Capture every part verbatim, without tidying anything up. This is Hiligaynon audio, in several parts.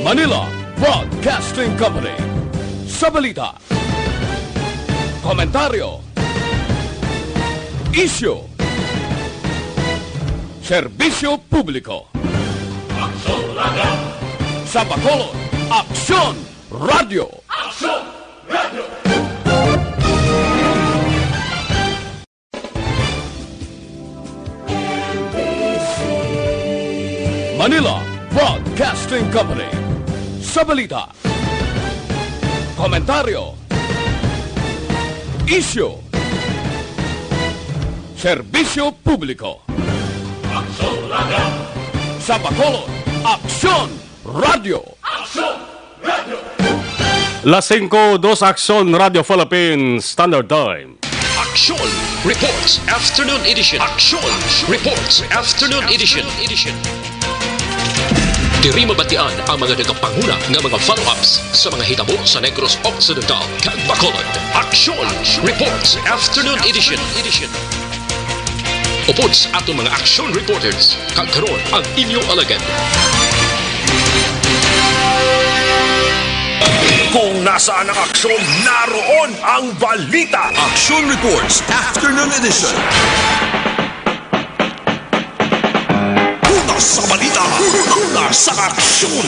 Manila Broadcasting Company. Sa balita, komentaryo, isyu, serbisyo publiko. Aksyon Radio! Sa Bacolod, Aksyon Radio! Aksyon Radio! Manila Broadcasting Company. Sa balita, komentaryo, isyu, serbisyo publiko. Aksyon Radio! Sa Bacolod, Aksyon Radio! Aksyon Radio! Las singko, dos, Aksyon Radio Philippines Standard Time. Aksyon Reports Afternoon Edition. Aksyon Reports Afternoon Edition. Diri mabatian ang mga nagapanguna nga mga follow-ups sa mga hitabo sa Negros Occidental kag Bacolod. Aksyon Reports Afternoon Edition. Upod sa aton mga action reporters, kag karon ang inyo alagad. Kung nasaan ang aksyon, naroon ang balita. Action Reports Afternoon Edition. Una sa balita, una sa aksyon.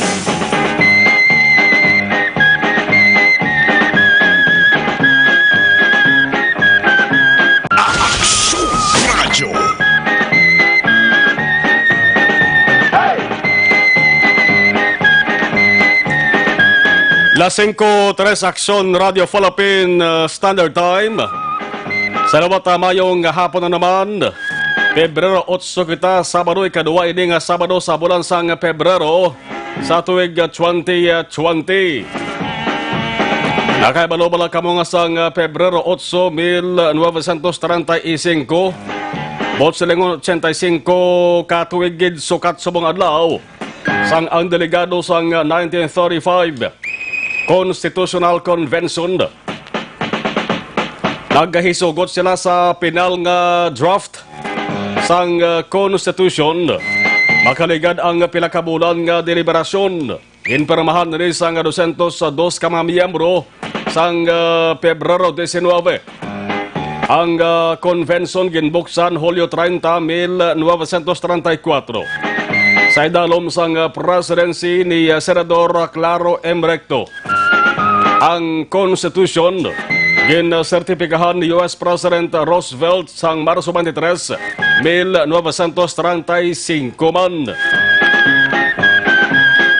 Aksyon Radyo. Las singko, tres, Aksyon Radio Philippine, uh, Standard Time. Sa liwat, uh, mayong hapon na naman. Pebrero otso kita, Sabado, ikaduha ini nga Sabado sa bulan sang Pebrero sa tuig, ah, twenty twenty. Nakahibalo bala kamo nga sang, ah, Pebrero otso, mil novecientos treinta y cinco, buot silingon ochenta y cinco ka tuig gid sukat subong adlaw, sang ang delegado sang, ah, nineteen thirty-five Constitutional Convention nagahisugot sila sa pinal nga draft sang, uh, Constitution. Makaligad ang pila ka bulan nga deliberasyon. Ginpirmahan ni sang dosyentos dos ka mga miyembro sang, uh, Pebrero diecinuebe. Ang, uh, convention ginbuksan Hulyo treinta, mil novecientos treinta y cuatro. Sa idalom sang, uh, presidency ni, uh, Senador Claro M. Recto. Ang konstitusyon ginsertipikahan ni U S President Roosevelt sang Marso twenty-three, mil novecientos treinta y cinco man.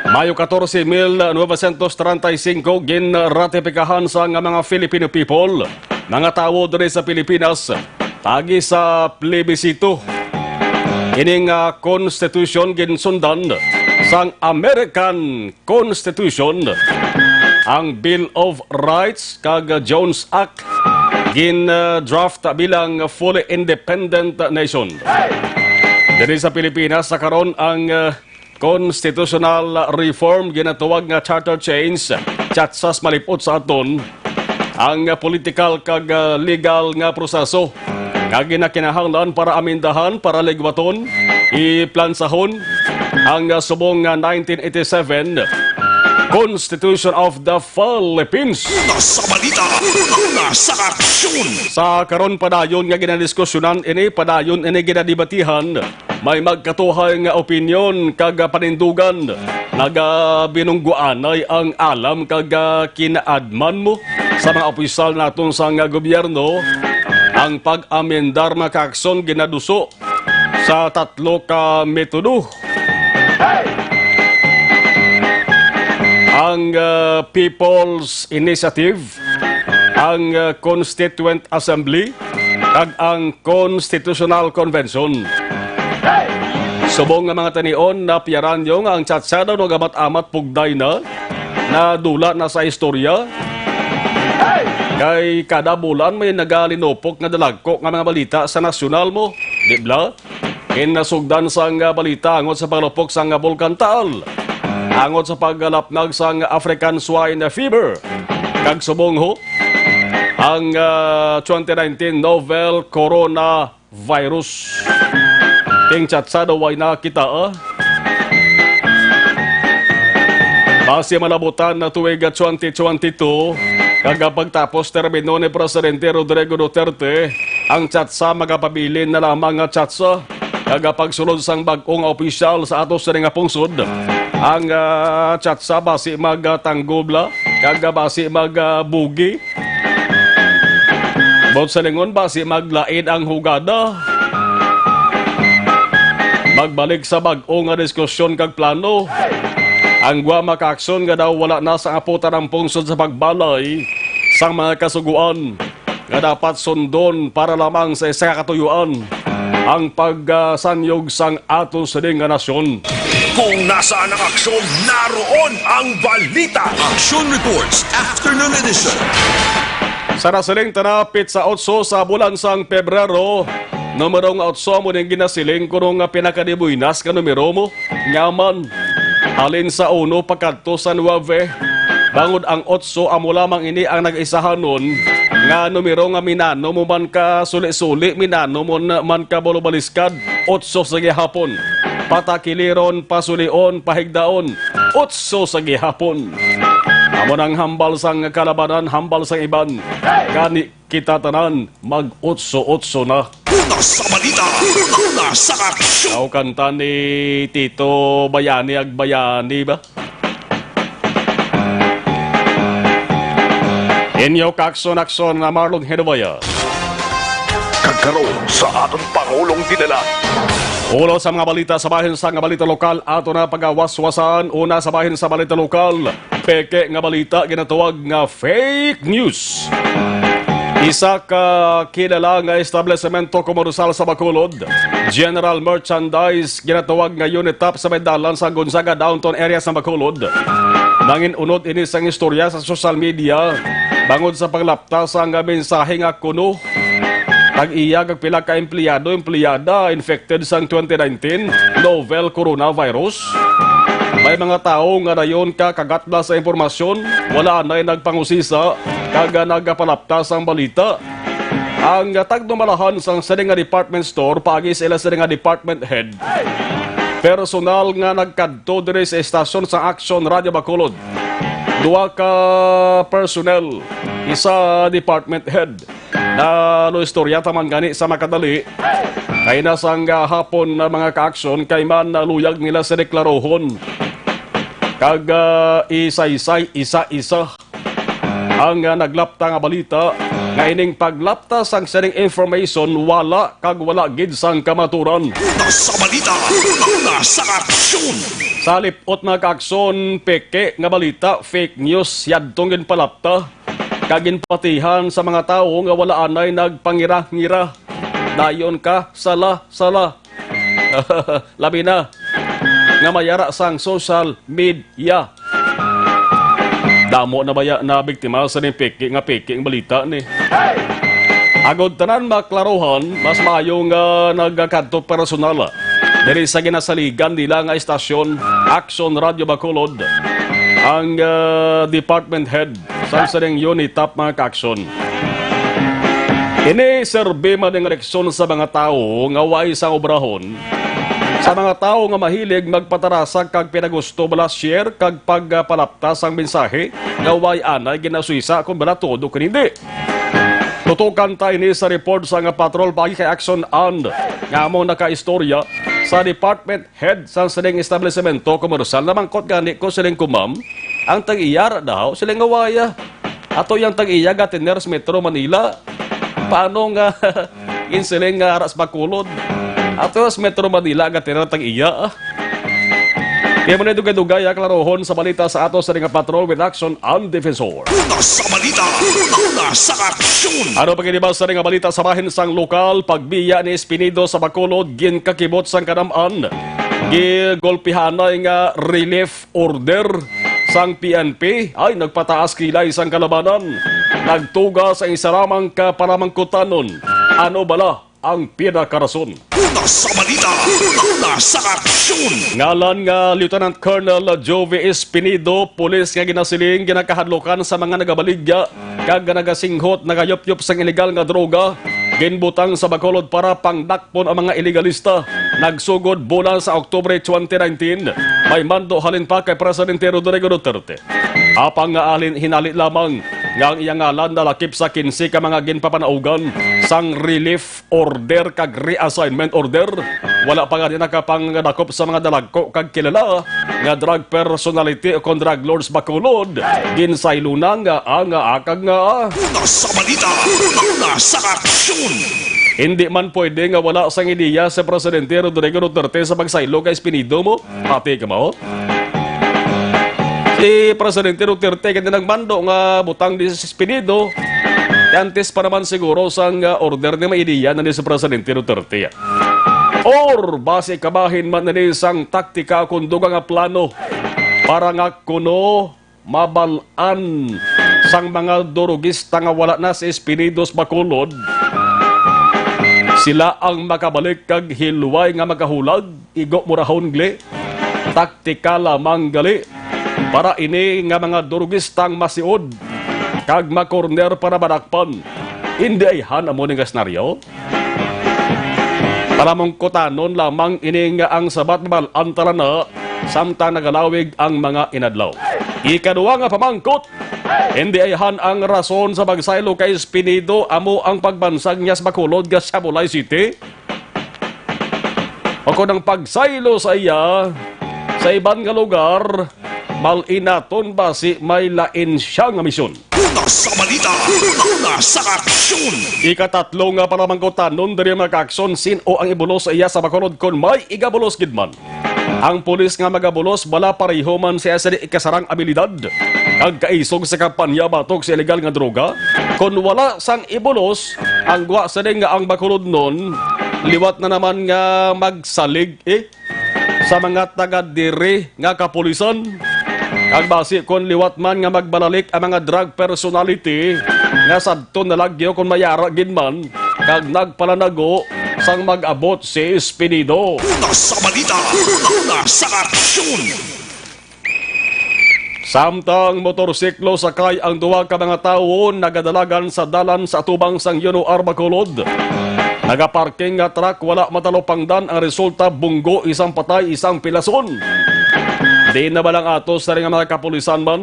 Mayo catorce, mil novecientos treinta y cinco, ginratipikahan sang mga Filipino people, mga tawo diri sa Pilipinas, paagi sa plebisito. Ining, ah, konstitusyon ginsundan sang American Constitution, ang Bill of Rights kag Jones Act gin, uh, draft bilang fully independent nation. Diri sa Pilipinas sa karon, ang, uh, constitutional reform ginatawag nga charter change, chatsas malipot sa aton ang political kag, ah, legal nga proseso nga ginakinahanglan para amendahan, para ligwaton, iplansahon ang, ah, subong nga nineteen eighty-seven Constitution of the Philippines. Una sa balita, una sa aksyon. Sa karon, padayon nga ginadiskusyonan ini, padayon ini ginadebatihan. May magkatuhay nga opinyon kag panindugan. Nagabinungguanay ang alam kag kinaadman mo sa mga opisyal naton sang gobyerno. Ang pag-amendar mga kaaksyon ginaduso sa tatlo ka metodo. Ang, ah, People's Initiative, ang, ah, Constituent Assembly, kag ang Constitutional Convention. Subong nga mga tinion, napiyaran nyo nga ang tsatsado no gamat-amat pugday na, nadula na sa istorya. Kay kada bulan may nagalinupok nga dalagko nga mga balita sa nasyonal mo, di bala? Kinasugdan sang balita angot sa pangalupok sang Bulkan Taal, angot sa paggalapnag sang African Swine Fever, kag subong ho ang, ah, twenty nineteen novel coronavirus. Ting tsatsado way nakita, ah. Basi malabutan na tuig twenty twenty-two, kag pagtapos termino ni Presidente Rodrigo Duterte, ang CHATSA magapabilin na lamang nga CHATSA, kag pagsulod sang bag-o nga opisyal sa ato sini nga pungsod, ang, ah, CHATSA basi magtanggobla, kag basi magbugi. Buot silingon, basi maglain ang hugada. Magbalik sa bag-o nga diskusyon kag plano. Ang Guam Makaaksyon nga daw wala na sang aputan ang pungsod sa pagbalay sang mga kasugoan nga dapat sundon para lamang sa isa ka katuyuan ang pagsanyog sang ato sining nga nasyon. Kung nasaan ang aksyon, naroon ang balita. Action Reports, Afternoon Edition. Sa nasiling ta na, petsa otso sa bulan sang Pebrero, numero nga otso amo ning ginasiling kuno nga pinakadibuinas nga numero mo. Nga man, halin sa uno pakadto sa nuebe, bangod ang otso amo lamang ini ang nag-isahanon nga numero nga minano mo man ka suli-suli, minano mo na man ka balubaliskad, otso sa gihapon. Patakiliron, pasulion, pahigdaon, otso sa gihapon. Amo nang hambal sang kalabanan, hambal sang iban. Gani kita tanan mag-otso-otso na. Una sa balita, una sa aksyon. Aw, kanta ni Tito Bayani Agbayani ba? Inyo kaakson-akson na Marlon Hinubaya. Kag karon sa aton Pangulong Dinala. Ulo sa mga balita sa bahin sa nga balita lokal, ato na pagawaswasan. Una sa bahin sa balita lokal, peke nga balita ginatawag nga fake news. Isa ka kilala nga establisemento komersal sa Bacolod, General Merchandise, ginatawag nga Unitop sa may dalan sa Gonzaga Downtown area sa Bacolod, nangin-unod ini sang istorya sa social media bangod sa paglapta sang mensahe nga kuno tag-iya kag pila ka empleyado, empleyada infected sang twenty nineteen novel coronavirus. May mga tawo nga dayon ka kagatla sa impormasyon, wala anay nagpangusisa kag nagapalapta sang balita. Ang tagdumalahan sang sini nga department store, paagi sa ila sini nga department head, personal nga nagkadto diri sa estasyon sa Action Radio Bacolod. Duha ka personnel, isa department head. Naluistorya ta man gani sa makadali. Kay na sang, ah, hapon na mga kaaksyon, kay man naluyag nila sa deklarohon kag, ah, isaysay isa-isa ang, ah, naglapta nga balita nga ining paglapta sang sining information wala kag wala gid sang kamaturan. Una sa balita, una sa aksyon. Sa lip-ot, mga kaaksyon, peke nga balita, fake news, yadtong ginpalapta kag ginpatihan sa mga tawo nga wala anay nagpangira-ngira. Dayon ka, sala, sala. Labi na nga mayara sang social media. Damo na baya na biktima sa ning peke nga peke ang balita ni. Agod tanan maklaruhan, mas maayo nga nagakadto personal diri sa ginasaligan nila nga estasyon, Action Radio Bacolod, ang, ah, department head sang sining Unitop, mga kaaksyon. Ini serbi man nga leksyon sa mga tawo nga way sang obrahon, sa mga tawo nga mahilig magpatarasag kag pinagusto bala share kag pagpalapta sang mensahe nga way anay ginasuisa kon bala todo kon hindi. Tutukan ta ini sa report sang patrol paagi kay Action and nga among nakaistorya sa department head sang sining establisemento komersal. Namangkot gani ko siling ko, "Ma'am, ang tag-iya ra daw?" Siling nga, "Waya. Ato yang tag-iya gatener sa Metro Manila." Paano nga ginsiling nga ara sa Bacolod? Ato sa Metro Manila gatener tag-iya, ah. Kaya mo na dugay-dugay, ah, klarohon sa balita sa ato sa nga patrol with Action and Defensor. Una sa balita, una sa aksyon. Ano pa gid ba sa nga balita sa bahin sang lokal? Pagbiya ni Espinido sa Bacolod, ginkakibot sang kanam-an. Gigolpihanay nga relief order sang P N P ay nagpataas kilay sang kalabanan. Nagtuga sa isa lamang ka panamangkutanon. Ano bala ang pinakarason? Una sa balita, una sa aksyon. Ngalan nga Lieutenant Colonel Jovi Espinido, pulis nga ginasiling ginakahadlukan sa mga nagabaligya kag nagasinghot, nagayupyop sang ilegal nga droga ginbutang sa Bacolod para pangdakpon ang mga ilegalista. Nagsugod bulan sa Oktubre twenty nineteen, may mando halin pa kay Presidente Rodrigo Duterte. Apang nga alin hinali lamang nga ang iya ngalan nalakip sa kinse ka mga ginpapanaugan sang relief order kag reassignment order. Wala pa gani nakapangadakop sa mga dalagko kag kilala nga drug personality o kon drug lords Bacolod. Ginsaylo na nga ang akag nga Una sa balita, una sa aksyon. Hindi man pwede nga wala sang ideya si Presidente Rodrigo Duterte sa pagsaylo kay Espinido mo. Pati ka mo? Si Presidente Duterte gani nagmando nga butang di si Espinido. Antes pa naman siguro sang, ah, order ni may ideya na ni si Presidente Duterte. Or basi kabahin man ni sang taktika kung dugang nga plano para nga kuno mabal-an sang mga durugista nga wala na si Espinido sa Bacolod. Sila ang makabalik kag hilway nga magahulag, igo murahon gali. Taktika lamang gali para ini nga mga durugistang masiod kag makorner para madakpan. Hindi ayhan amo ni nga senaryo. Palamangkutanon lamang ini nga ang sabat mabal-an tala na samtang nagalawig ang mga inadlaw. Ikaduha nga pamangkot, hindi ayhan ang rason sa pagsaylo kay Espinido amo ang pagbansag niya sa Bacolod nga Sabulay City? O kon ang pagsaylo sa iya sa iban nga lugar, mal-inaton basi may lain siya nga misyon. Una sa balita, una sa aksyon. Ikatatlo nga palamangkutanon diri, mga kaakson, sin-o ang ibulos sa iya sa Bacolod kon may igabulos gid man? Ang pulis nga magabulos bala pareho man siya sa di ikasarang abilidad kag kaisog sa kampanya batok sa ilegal nga droga? Kon wala sang ibulos, ang gwa sini nga ang Bacolodnon liwat na naman nga magsalig, eh, sa mga taga diri nga kapulisan. Kag basi kon liwat man nga magbalalik ang mga drug personality nga sadto na lagyo kon mayara gid man kag nagpalanago sang mag-abot si Espinido. Una sa balita, una sa aksyon. Samtang motorsiklo sakay ang duha ka mga tawo nagadalagan sa dalan sa atubang sang Yuno R. Bacolod. Nagaparking nga truck, wala matalupangdan ang resulta, bunggo, isang patay, isang pilason. Di na ba lang ato sa nga mga kapulisan man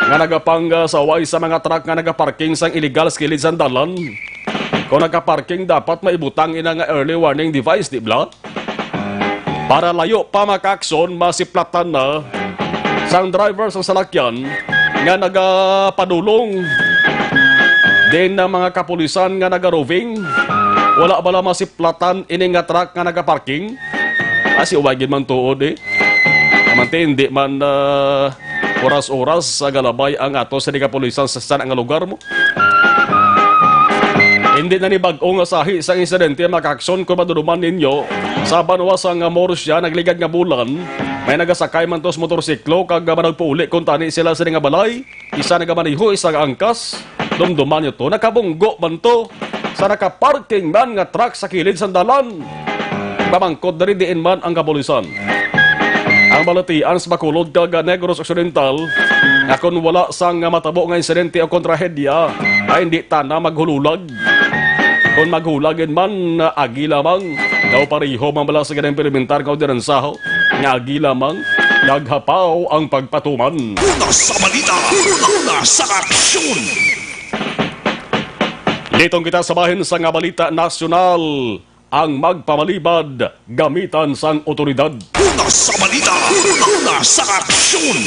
nga nagapang, ah, saway sa mga truck nga nagaparking sang illegal sa kilid sang dalan? Kung nagaparking, dapat maibutang ina nga early warning device, di ba? Para layo pa makaakson, masiplatan na sang driver sang salakyan nga nagapadulong. Din ang mga kapulisan nga nagaroving, wala bala masiplatan ini nga truck nga nagaparking? Asi, wa gid man tuod, eh. Amanti, hindi man, ah, oras-oras sa galabay ang ato sa di kapulisan sa sana nga lugar mo. Hindi na ni bag-o nga sahi sang insidente, mga kaakson, kung maduduman ninyo, sa banwa sang Murcia, nagligad nga bulan, may nagasakay man to sa motorsiklo kag managpauli kuntani sila sa nga balay. Isa nagamaneho, isa nga angkas. Dumduman nyo to, nakabunggo man to sa nakaparking man nga truck sa kilid sang dalan. Pamangkot diri diin man ang kapulisan. Ang balatian sa Bacolod kag Negros Occidental nga kon wala sang matabo nga insidente o kon trahedya, ay hindi tana maghululag. Kon maghulagan man, agi lamang. Daw pareho man bala sa ginaimplementar nga ordinansaho nga agi lamang, naghapaw ang pagpatuman. Una sa balita, una sa aksyon. Litong kita sa bahin sa nga balita nasyonal. Ang magpamalibad, gamitan sang otoridad. Una sa balita, una sa aksyon.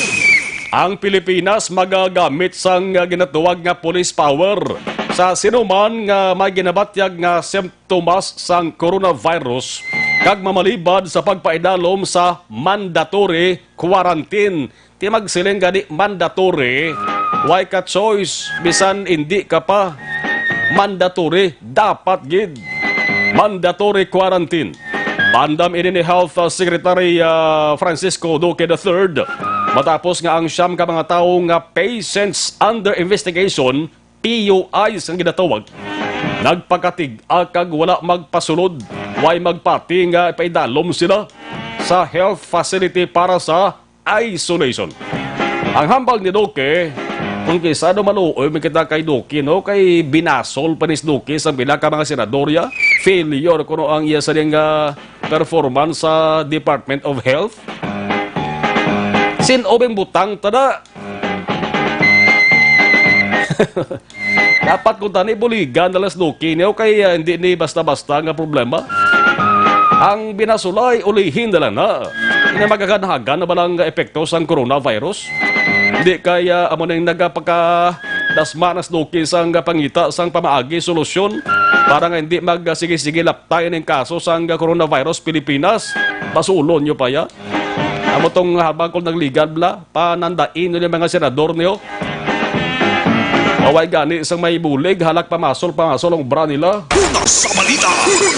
Ang Pilipinas magagamit sang ginatawag nga police power sa sinuman nga may ginabatyag nga simptomas sang coronavirus kag mamalibad sa pagpaidalom sa mandatory quarantine. Ti magsiling gani mandatory, way ka choice, bisan indi ka pa mandatory, dapat gid mandatory quarantine. Paandam ini ni Health Secretary, ah, Francisco Duque the third, matapos nga ang siyam ka mga tawo nga patients under investigation, P U Is ang ginatawag, nagpakatig-a kag wala magpasulod, way magpati nga ipaidalom sila sa health facility para sa isolation. Ang hambal ni Duque, Ang kisa daw maluoy man kita kay Duque, no? Kay binasol pa ni si Duque sa pila ka mga senador, ya. Failure kuno ang iya sa ding, ah, performance sa Department of Health. Sin-o bang butang ta na? Dapat kung tani buligan na lang si Duque niyo kay, ah, hindi ni basta-basta nga problema. Ang binasulay, ulihin na lang na. Ina magaganahagan na ba lang nga epekto sang coronavirus? Hindi kaya amo nang nagapakadasma na si Duque sang pangita sang pamaagi solusyon para nga hindi magsige-sige laptay ning kaso sang coronavirus Pilipinas? Basulon niyo pa ya? Amo tong habang kung nagligan bla, panandain niyo ni mga senador niyo. Maway gani sang may bulig, halak pamasol, pamasol ang obra nila. Una sa balita,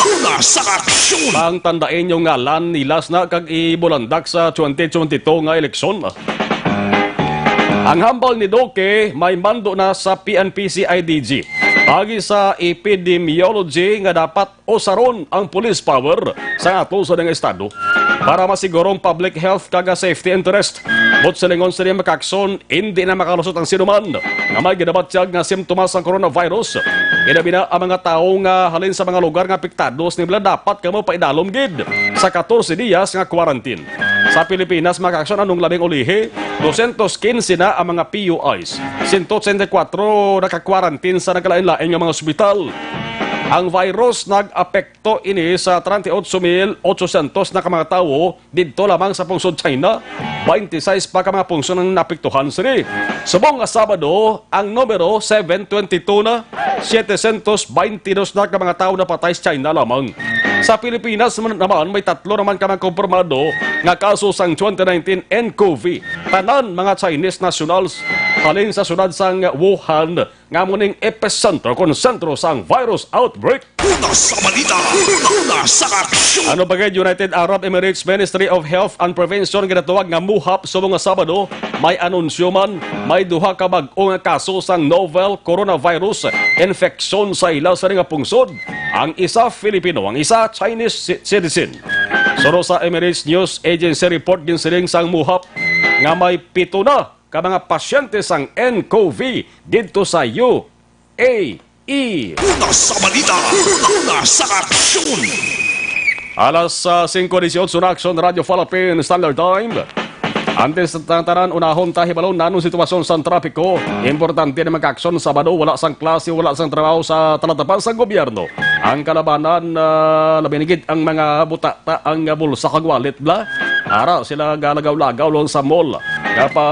una sa aksyon. Pangtandain niyo ngalan nila na kag ibulandak sa twenty twenty-two nga eleksyon. Ang hambal ni Duque, may mando na sa P N P C I D G. Agi sa epidemiology nga dapat usaron ang police power sa ato sa dang estado para masigurong public health kag safety interest. But silingon sini makakson, hindi na makalusot ang sinuman nga may ginabatyag nga simptomas sang coronavirus. Ilabi na ang mga tawo nga halin sa mga lugar nga apektado sa nila dapat kamo paidalom gid sa katorse diyas nga quarantine. Sa Pilipinas, makakson anong labing ulihi, dosyentos kinse na ang mga P U Is. Sento ochenta y kuatro naka-quarantine sa nagkalain-lain nga mga ospital. Ang virus nag-apekto ini sa treinta y ocho mil ochocientos na ka mga tawo didto lamang sa pungsod China. Twenty-six pa ka mga pungsod ang naapektuhan sini. Subong nga Sabado, ang numero seven twenty-two na, setecientos beintidos na ka mga tawo napatay sa China lamang. Sa Pilipinas man- naman, may tatlo naman ka mga kumpirmado nga kaso sang twenty nineteen N C O V. Tanan mga Chinese nationals halin sa syudad sang Wuhan, nga amo ning epicentro kon sentro sang virus outbreak. Una sa balita, una sa aksyon. Ano pa gid, United Arab Emirates Ministry of Health and Prevention, ginatawag nga MOHAP, subong nga Sabado, may anunsyo man, may duha ka bag-o nga kaso sang novel coronavirus infection sa ila sa nga pungsod. Ang isa Filipino, ang isa Chinese ci- citizen. Suno sa Emirates News Agency report, ginsiling sang MOHAP nga may pito na ka mga pasyente sang N C O V didto sa U A E. Una sa balita, una sa aksyon. Alas, ah, singko dieciocho na, Aksyon Radio Philippines Standard Time. Antes sang tanan, unahon ta hibalon nanon sitwasyon sang trapiko. Importante na magkaaksyon Sabado, wala sang klase, wala sang trabaho sa talatapan sang gobyerno. Ang kalabanan, ah, labi na gid ang mga butata, ang bulsa kag wallet bla. Ara sila galagaw-lagaw lang sa mall. Kapa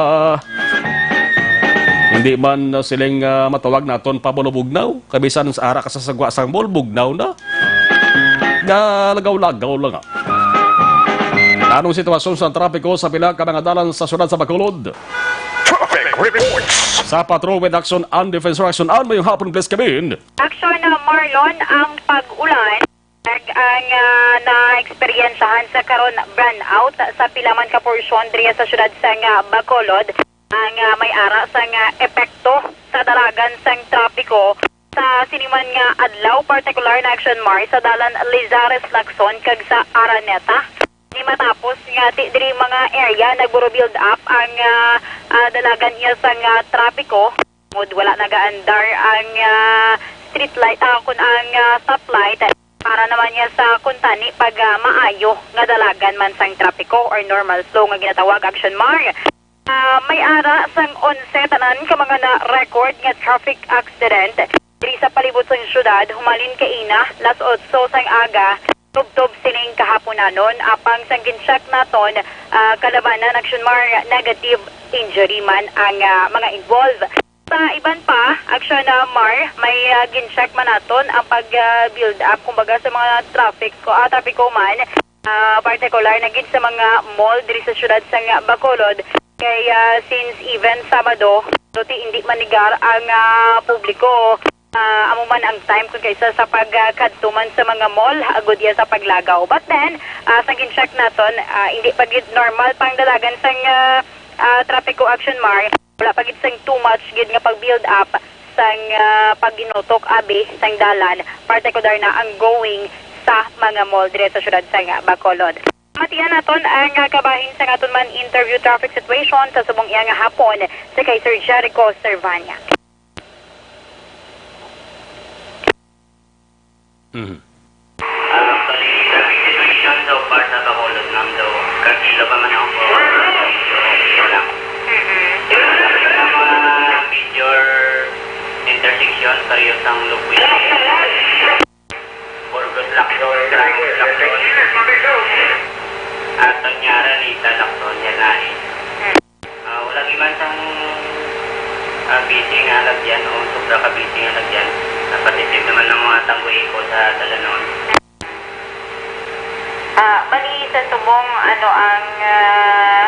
hindi man, ah, siling, ah, matawag naton pabulubugnaw. Kabisan sa ara ka sa sagwa sang mall, bugnaw na. Galagaw-lagaw lang, ah. Anong sitwasyon sa trapiko sa pila ka mga dalan sa siyudad sa Bacolod? Traffic reports. Sa Patrol with Action and Defense Action, ano yung hapon, please, Kevin? Action, uh, Marlon, ang pag-ulan, ang, uh, na-eksperyensyahan sa karon, brownout sa pila man ka porsyon diri sa siyudad sa nga Bacolod, ang, uh, may ara sa nga epekto sa dalagan sang trapiko sa sini man nga adlaw, partikular na Action Mar sa dalan Lizares Lacson kag sa Araneta. Ni matapos nga ti-, diri mga area nagburo build up ang, ah, ah, dalagan niya sa nga trapiko. Tungod wala nagaandar ang, ah, street light, ah, kun ang, ah, stoplight para naman niya sa kuntani pag, ah, maayo nga dalagan man sang trapiko or normal flow nga ginatawag, Action Mar. Ah, may ara sang onse tanan ka mga na-record nga traffic accident diri sa palibot sang syudad humalin kaina, las otso sang aga, tubtob sining kahaponanon, apang sang gin-check naton, ah, kalabanan, Action Mar, negative injury man ang, ah, mga involved. Sa iban pa, Action, ah, Mar, may, ah, gin-check man naton ang pag, ah, build up, kumbaga, sa mga traffic ko, ah, trapiko man, ah, partikular na gid sa mga mall diri sa siyudad sang Bacolod. Kay, ah, since even Sabado, duti hindi manigar ang, ah, publiko. Ah, amo man ang time kun kaysa sa pagkadto man sa mga mall, agud iya sa paglagaw. But then, ah, sa gin-check naton, ah, hindi pa gid normal pang dalagan sang, ah, ah, trapiko, Action Mar. Wala pa gid sang too much gid nga pag-build up sang, ah, pagginutok abi sang dalan, partikular na ang going sa mga mall dire sa siyudad sang Bacolod. Batian naton ang, ah, kabahin sang aton man interview traffic situation sa subong iya nga hapon sa kay Sir Jericho Servania. Mhm. Ah, actually, traffic situation so far sa Bacolod, ma'am, daw, Cartilo pa man ako po. Medyo okay lang. Mm-mm. Ang mga major intersection, pareho sang Luque. Burgos, Lacson, Burgos, Lacson. At Tanyara, Nita, Lacson, yan na eh. Ah, wala giman sang, ah, busy nga lagyan o sobra ka busy nga lagyan. Napatipid naman ang mga tanggoy ko sa dalanon. Ah, bali sa subong, ano ang, ah,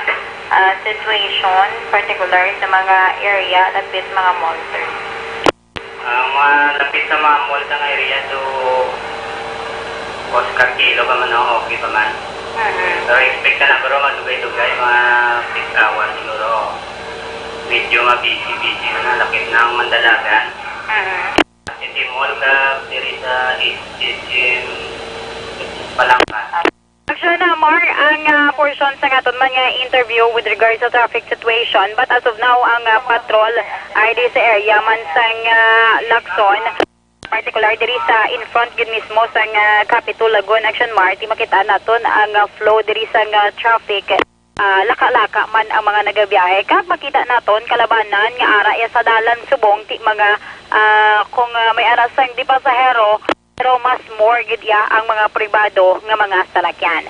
ah, situation particular sa mga area, lapit mga mall, sir? Ang mga lapit sa mga mall sa nga area, so, Oscar Kilo pa man, no? Okay pa man. Mhm. Pero expect na, pero madugay-dugay, mga peak hour siguro. Medyo mabisi-bisi na, lakip na ang Mandalagan. Mhm. City Mall ka, diri sa H M Palangka. Action na, Mar, ang, ah, portion sa aton man nga interview with regards sa traffic situation. But as of now, ang, ah, patrol ay di sa area man sang, ah, Lacson, particular diri sa in front gid mismo sang, ah, Capitol Lagoon Action Mart. Di makita naton ang, ah, flow diri sang, ah, traffic. Ah, laka-laka man ang mga nagabiyahe. Kag makita naton kalabanan nga ara iya sa dalan subong ti mga, ah, kung, ah, may ara sang di pasahero, pero mas more gid iya ang mga pribado nga mga salakyan.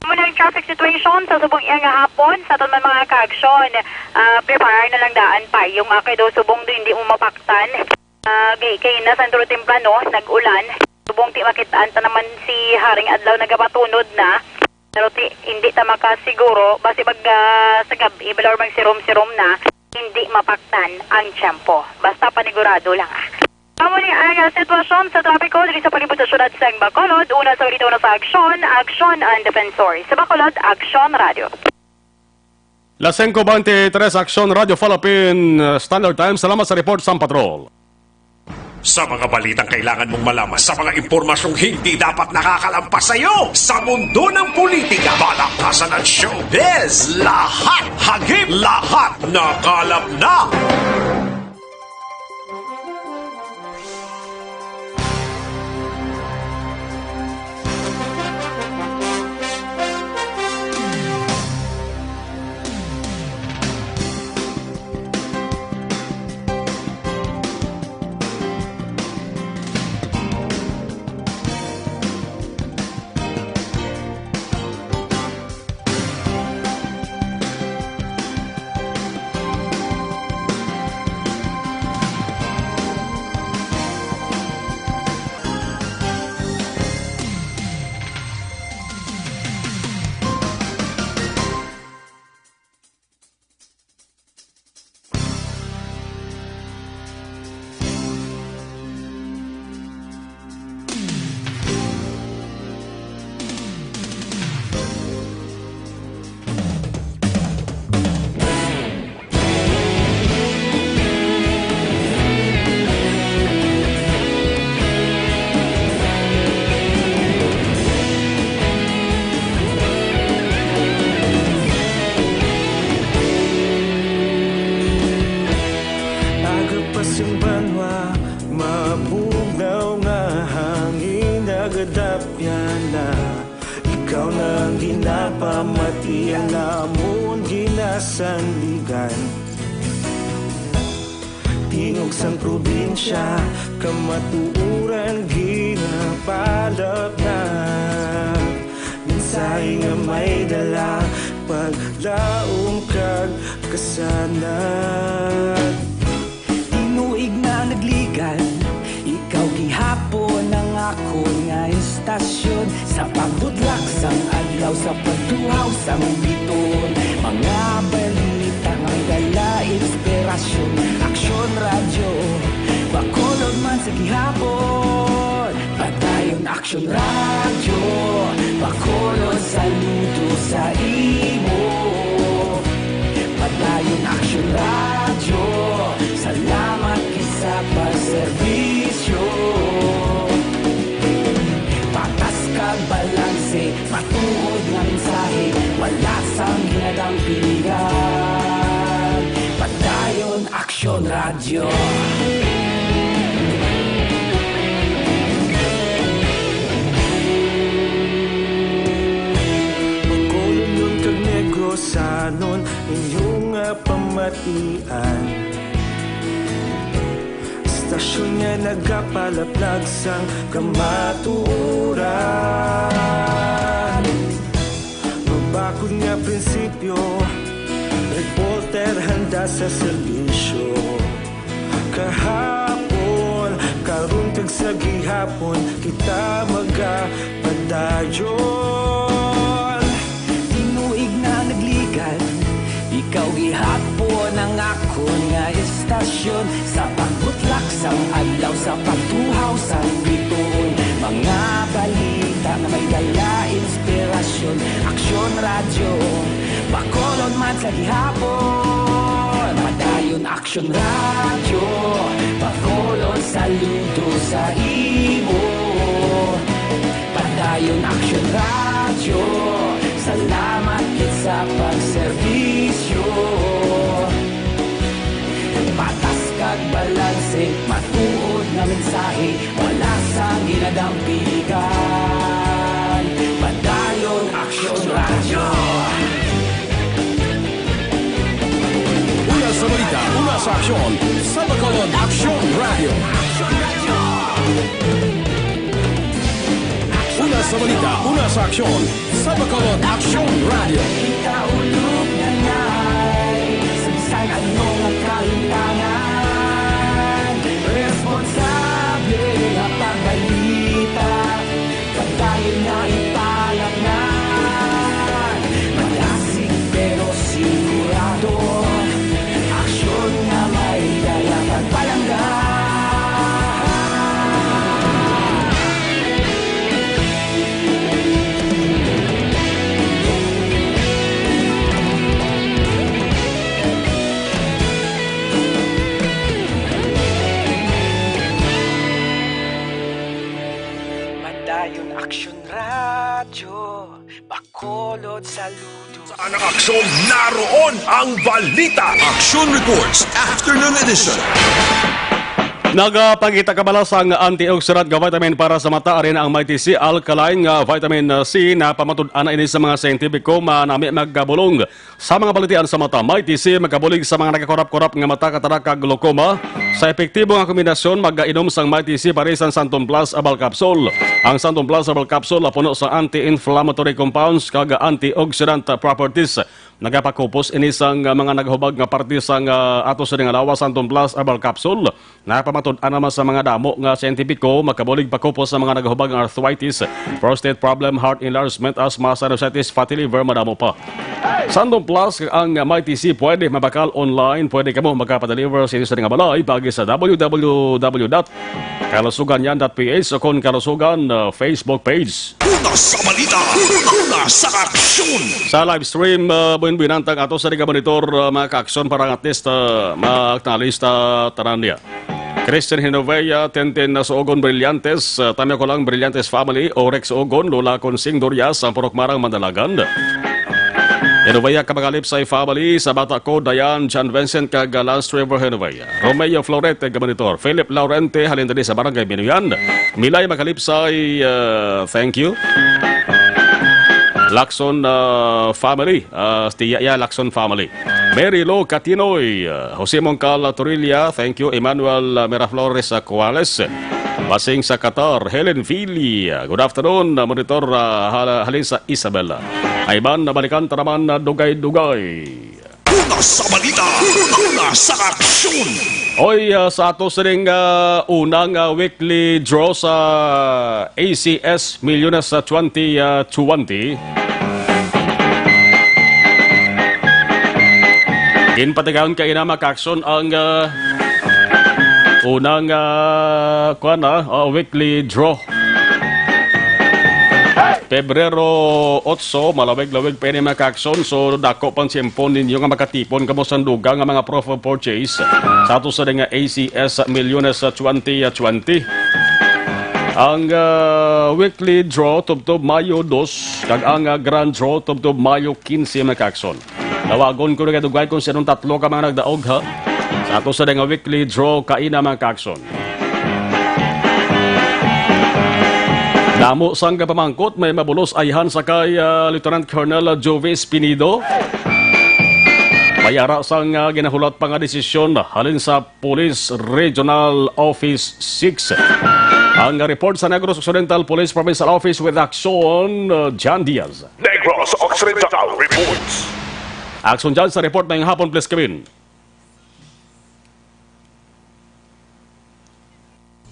Amo na ang traffic situation sa subong iya nga hapon. Sa aton man mga ka-aksyon, ah, prepare na lang daan payong, ah, kay daw subong daw hindi mo mapaktan. Ah, kay, kay na sa temprano, nag-ulan. Subong ti makit-an ta naman si Haring Adlaw nagapatunod na. Pero ti, hindi ta makasiguro, basi mag, ah, sa gab-i, bala or magsirom-sirom na, hindi mapaktan ang tiyempo. Basta panigurado lang, ah. Amo ni ang, ah, sitwasyon sa trapiko diri sa palibot sa siyudad sang Bacolod. Una sa balita, una sa aksyon, Aksyon ang Defensor. Sa Bacolod, Aksyon Radio. Las singko bente tres, Aksyon Radio Philippine, uh, Standard Time. Salamat sa report sang patrol. Sa mga balitang kailangan mong malaman, sa mga impormasyong hindi dapat nakakalampas sa iyo, sa mundo ng politika, balakasan at showbiz, lahat hagip, lahat nakalap na. Aga pa sing banwa, mabugnaw nga hangin, nagadapyan na. Ikaw na ang ginapamati, ang amon ginasandigan. Tingog sang probinsya, kamatuoran ginapalapnag. Mensahe nga may dala, paglaom kag kasanag. Tinuig na nagligan, ikaw gihapon ang akon nga istasyon. Sa pagbudlak sang adlaw, sa pagtuhaw sang biton, mga balita nga may dala inspirasyon. Aksyon Radyo, Bacolod man sa gihapon. Padayon Aksyon Radyo, Bacolod, saludo sa imo. Padayon Aksyon Radyo, salamat gid sa pagserbisyo. Patas kag balanse, matuod nga mensahe. Radyo. Bacolodnon kag Negrosanon, inyong, ah, pamatian. Istasyon nga nagapalaplag sang kamatuoran. Mabakod nga prinsipyo, reporter handa sa serbisyo. Kahapon, karon kag sa gihapon, kita magapadayon. Tinuig na nagligad, ikaw gihapon ang akon nga istasyon. Sa pagbutlak sang adlaw, sa pagtuhaw sang bituon, mga balita nga may dala inspirasyon. Aksyon Radyo, Bacolod man sa gihapon. Padayon Aksyon Radyo, Bacolod, saludo sa imo. Padayon Aksyon Radyo, salamat gid sa pagserbisyo. Patas kag balanse, matuod nga mensahe, wala sang ginadampigan. Padayon Aksyon Radyo. Una sa balita, una sa aksyon, sa Bacolod Aksyon Radyo. Una sa balita, una sa aksyon, sa Bacolod Aksyon Radyo. Kita ulog na ngay, sa bisan ano nga kalimtangan, responsable nga pagbalita. Padayon nga ipalatnan, malasig pero sigurado. Aksyon nga may dala pagpalangga. Padayon Aksyon Radyo, Bacolod, saludo. Sa anang aksyon, naroon ang balita. Action Reports, Afternoon Edition. Nagapangita kabala sang antioxidant nga vitamin para sa mata, ari na ang Mighty C Alkaline nga vitamin C. Napamatud-an na ini sa mga siyentipiko, manami magkabulong sa mga balatian sa mata. Mighty C makabulig sa mga nagakurap-kurap nga mata, katarak kag glaucoma. Sa epektibo nga kombinasyon, mag-inom sang Mighty C pares sang Santon Plus Herbal Capsule. Ang Santon Plus Herbal Capsule puno sa anti-inflammatory compounds kag antioxidant properties. Nagapakupos ini sang mga nagahubag nga parte sang, ah, ato sini nga lawas, Santon Plus Herbal Capsule. Napamatud-an naman sa mga damo nga siyentipiko, makabulig pakupos sa mga nagahubag nga arthritis, prostate problem, heart enlargement, asthma, sinusitis, fatty liver, madamo pa. Santon Plus ang Mighty C, pwede mabakal online, pwede kamo makapadeliver sa inyo sa nga balay, paagi sa w w w dot kalusugan yan dot p h o kon Kalusugan, uh, Facebook page. Una sa balita, una sa aksyon. Sa live stream, uh, buin-buinan tang ato sa mga monitor, uh, mga kaaksyon para at least, uh, ma-acknowledge ta tanan niya. Christian Hinovea, Tenten na Suogon Brillantes, uh, Tamyo ko lang Brillantes family, Orex Suogon, Lola Consing Durias, ang Purok Marang Mandalagan. Hinovea Kabagalip sa family, sa bata ko, Diane, John Vincent, kag Lance Trevor Hinovea. Romeo Florete, Gabanitor. Philip Laurente, halin diri sa Barangay Binuyan. Milay Makalipsay, uh, thank you. Lacson, uh, family, uh, Tiya ya Lacson family. Mary Lo Katinoy, uh, Jose Mongcal Torilla, thank you. Emmanuel, uh, Miraflores, uh, Cuales. Basing sa Qatar, Helen Fili, uh, good afternoon, uh, monitor, uh, hal-, halin sa Isabela. Ayman, nabalikan ta naman, uh, dugay-dugay. Una sa balita, una sa aksyon. Oy, ah, sa ato sining, ah, unang, ah, weekly draw sa A C S Milyones sa twenty, ah, twenty. Ginpatigayon kaina, mga kaaksyon, ang, ah, unang, ah, kuwan, ah, ah, weekly draw. Pebrero otso, malawig-lawig pa ini, mga kaaksyon. So, dako pang tiyempo ninyo nga makatipon kamo sang dugang nga mga proof of purchase sa ato sa nga A C S Milyones sa twenty twenty. Ang, ah, weekly draw tubtob Mayo dos, kag ang, ah, grand draw tubtob Mayo quince, mga kaaksyon. Tawagon ko na kay dugay kung sinong tatlo ka mga nagdaog, ha? Sa ato sa nga weekly draw kaina, mga ka-aksyon. Damo sang pamangkot may mabulos ayhan sa kay, ah, Lieutenant Colonel Jovi Espinido. May ara sang, ah, ginahulat pa nga desisyon halin sa Police Regional Office six. Ang report sa Negros Occidental Police Provincial Office with Action, uh, John Diaz. Negros Occidental reports. Action John sa report ngayong hapon, please, Kevin.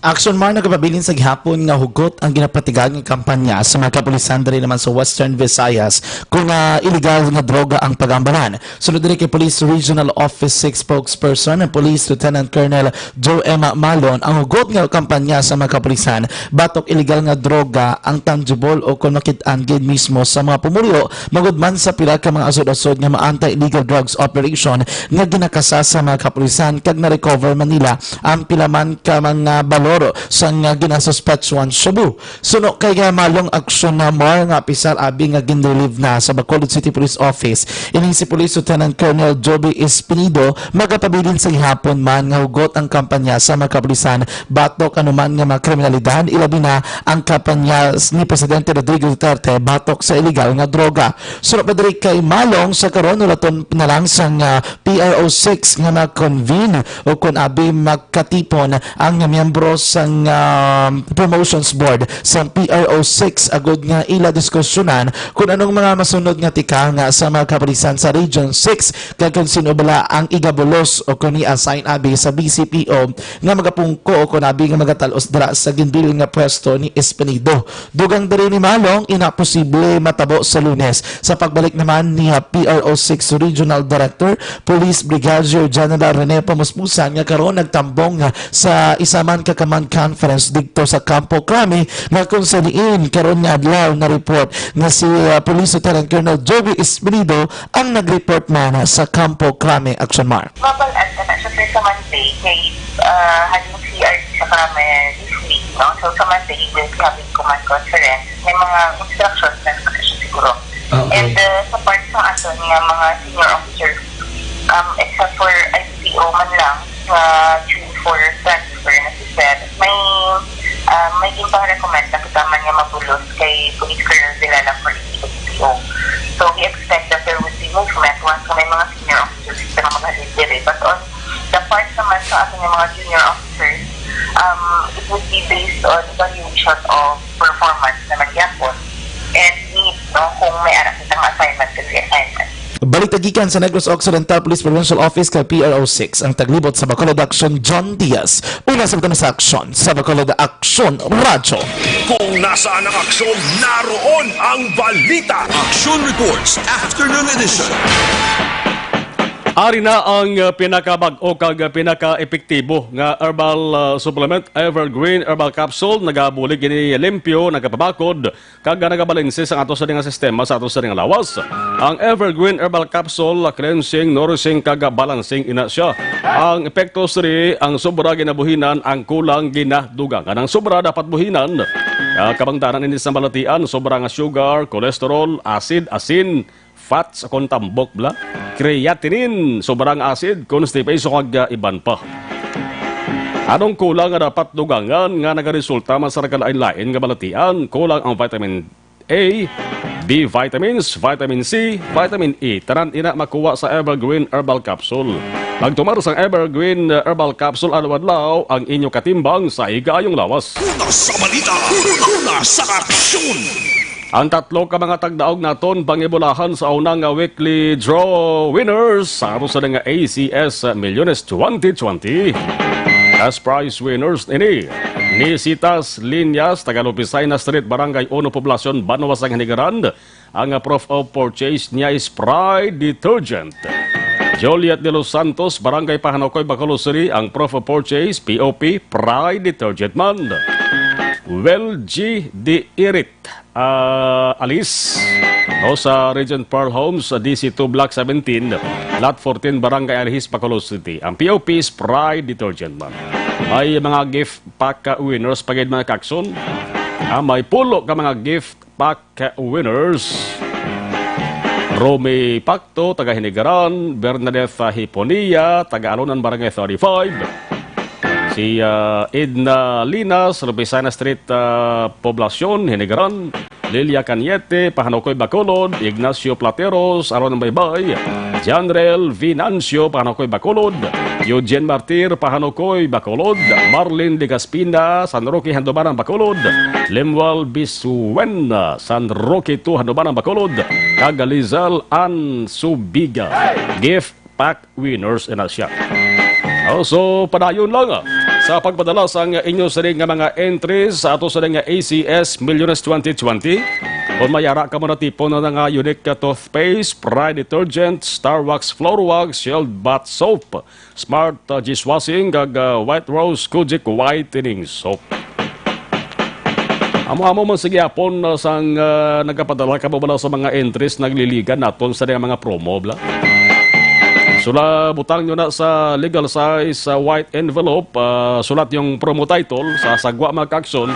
Action Mar, nagapabilin sa gihapon nga hugot ang ginapatigayon nga kampanya sa mga kapulisan diri naman sa Western Visayas kung, ah, illegal nga droga ang pagambalan. Sunod diri kay Police Regional Office six spokesperson, ang Police Lieutenant Colonel Joe M. Malon, ang hugot nga kampanya sa mga kapulisan batok illegal nga droga ang tangible o kon makit-an gid mismo sa mga pumuluyo, magud man sa pila ka mga asod-asod nga mga anti-illegal drugs operation nga ginakasa sa mga kapulisan, kag na-recover man nila ang pila man ka mga balor sa nga ginasuspetsuhan shabu. Suno kay Malong, Action Mar, nga apisar abi nga ginrelieve na sa Bacolod City Police Office, ining si Police Lieutenant Colonel Joby Espinido, magapabilin sa gihapon man nga hugot ang kampanya sa mga kapulisan batok anuman nga mga kriminalidad, ilabi na ang kampanya s-, ni Presidente Rodrigo Duterte batok sa illegal nga droga. Suno pa diri kay Malong, sa karon, hulaton na lang sang, ah, P R O six nga mag-convene o kon abi magkatipon ang miyembro sang, ah, promotions board sang P R O six agud nga ila diskusyonan kung anong mga masunod nga tikang sa mga kapulisan sa Region six, kag kung sino bala ang igabulos o kung i-assign abi sa B C P O nga magapungko o kon abi nga magatal-os dira sa ginbilin nga pwesto ni Espinido. Dugang diri ni Malong, ina posible matabo sa Lunes sa pagbalik naman ni, ah, P R O six Regional Director Police Brigadier General Rene Pamuspusan, nga karon nagtambong, ah, sa isa man ka command conference didto sa Campo Crame, nga kung sa diin karon nga adlaw na-report nga si, ah, Police Lieutenant Colonel Joby Espinido ang nag-report man sa Campo Crame. Action Mar. Mabalaan ka na siya, sir, sa Monday kay, ah, halin C R T sa Crame this week, no? So, sa Monday, we'll be having command conference. May mga instructions na naman siya siguro. Ah, okay. And, uh, sa part sa aton nga mga senior officers, um, except for I P O man lang, nga due for transfer na si Sir, may, um, may ginpang-recommend na kita man nga mabulos kay Police Colonel Villalak for I P O. So, we expect that there would be movement once nga may mga senior officers na maghalin diri. But on the part naman sa aton nga mga junior officers, um, it would be based on evaluation of performance na magyapon and need, no, kung may ara kitang assignment, kasi assignment. Balita gikan sa Negros Occidental Police Provincial Office kay P R O six, ang taglibot sa Bacolod Action, John Diaz. Una sa Bacolod Action, sa Bacolod Action Radyo. Kung nasaan ang aksyon, naroon ang balita. Action Reports, Afternoon Edition. Ari na ang, uh, pinakabag-o kag pinaka-epektibo nga herbal, uh, supplement, Evergreen Herbal Capsule. Nagabulig ini limpyo, nagapabakod, kag nagabalanse sang ato sa nga sistema, sa ato sa nga lawas. Ang Evergreen Herbal Capsule, cleansing, nourishing, kag balancing ina siya. Ang epekto sini, ang sobra ginabuhinan, ang kulang ginadugangan. Ang sobra dapat buhinan. Ah, kabangdanan ini sa balatian, sobra nga sugar, cholesterol, acid, asin, fats, kon tambok bala, creatinine, sobra nga acid, constipation, kag, ah, iban pa. Anong kulang nga dapat dugangan nga nagaresulta man sa nagkalain-lain nga balatian? Kulang ang vitamin A, B vitamins, vitamin C, vitamin E. Tanan ina makuha sa Evergreen Herbal Capsule. Pagtumar sang Evergreen Herbal Capsule adlaw-adlaw ang inyo katimbang sa higayong lawas. Una sa balita, una sa aksyon. Ang tatlo ka mga tagdaog naton pangibulahan sa una nga weekly draw winners sa ato sa nga A C S Millones twenty twenty. Cash prize winners ini ni Sitas Linyas, taga Lupisay na Street, Barangay Uno, Poblacion, Banwa sang Hinigaran. Ang, ah, proof of purchase niya is Pride Detergent. Juliet de los Santos, Barangay Pahanukoy, Bacolod City, ang proof of purchase, P O P, Pride Detergent man. Well G de Irit, ah, Alice, o sa Regent Pearl Homes, sa D C two Block seventeen, Lot fourteen, Barangay Alihis, Bacolod City. Ang P O P is Pride Detergent man. May mga gift pack, ah, winners pa gid, mga kakson. Ah, may pulo ka mga gift pack winners. Romy Pacto, taga Hinigaran, Bernadette, ah, Hiponia, taga Alonan, Barangay thirty-five. Si, ah, Edna Linas, Lubisana Street, ah, Poblacion, Hinigaran. Lilia Cañete, Pahanukoy, Bacolod. Ignacio Plateros, Alonan, Baybay. Janrel Vinancio, Pahanukoy, Bacolod. Eugene Martir, Pahanukoy, Bacolod. Marlin Legaspina, San Roque, Handumanan, Bacolod. Lemuel Bisuena, San Roque two, Handumanan, Bacolod. Kag Lizelle Ann Subiga. Gift pack winners na siya. Oh, so, padayon lang, ah, sa pagpadala sang inyo sini nga mga entries sa ato sini nga A C S Milyones twenty twenty. Kung may ara ka mo natipon na nga unique ka toothpaste, Pride detergent, Star Wax floor wax, Shield bath soap, Smart, ah, dishwashing, kag, ah, White Rose Kojic whitening soap. Amo-amo man sa gihapon, ah, sang, ah, nagapadala ka mo bala sa mga entries nagliligan naton sa mga promo, bala. Sula, butang nyo na sa legal size, sa white envelope, ah, sulat yung promo title sa Sagwa Mag-Aksyon,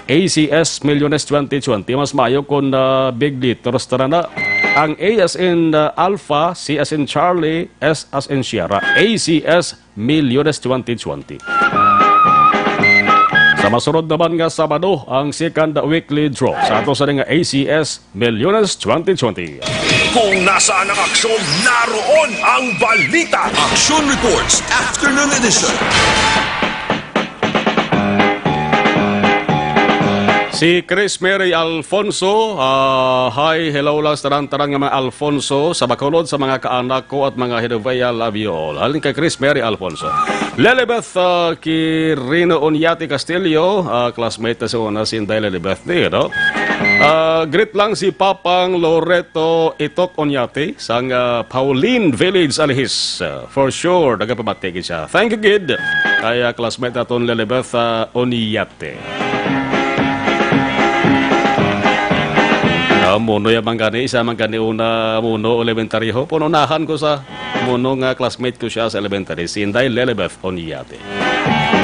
A C S Milyones twenty twenty. Mas mayo kung, ah, big letters tara na. Ang A as in, ah, Alpha, C as in Charlie, S as in Sierra, A C S Milyones twenty twenty. Sa masunod naman nga Sabado, ang second weekly draw sa ato sa nga A C S Milyones twenty twenty. Kung nasaan ang aksyon, naroon ang balita. Action Reports, Afternoon Edition. Si Chris Mary Alfonso, ah, hi, hello lang sa tanan-tanan nga mga Alfonso sa Bacolod, sa mga kaanak ko at mga Genovea, love you all. Halin kay Chris Mary Alfonso. Lilibeth, ah, Quirino Unyati Castillo, ah, classmate na sa una si Inday Lilibeth ni, no? Ah, greet lang si Papang Loreto Itok Unyati sang, ah, Pauline Village, Alihis. Ah, for sure, nagapamati gid siya. Thank you, gid. Kay, ah, classmate naton Lilibeth, ah, Unyati. Ah, muno ya man gani, isa man gani una muno elementary ho. Pununahan ko sa muno nga classmate ko siya sa elementary, si Inday Lilibeth Onyate.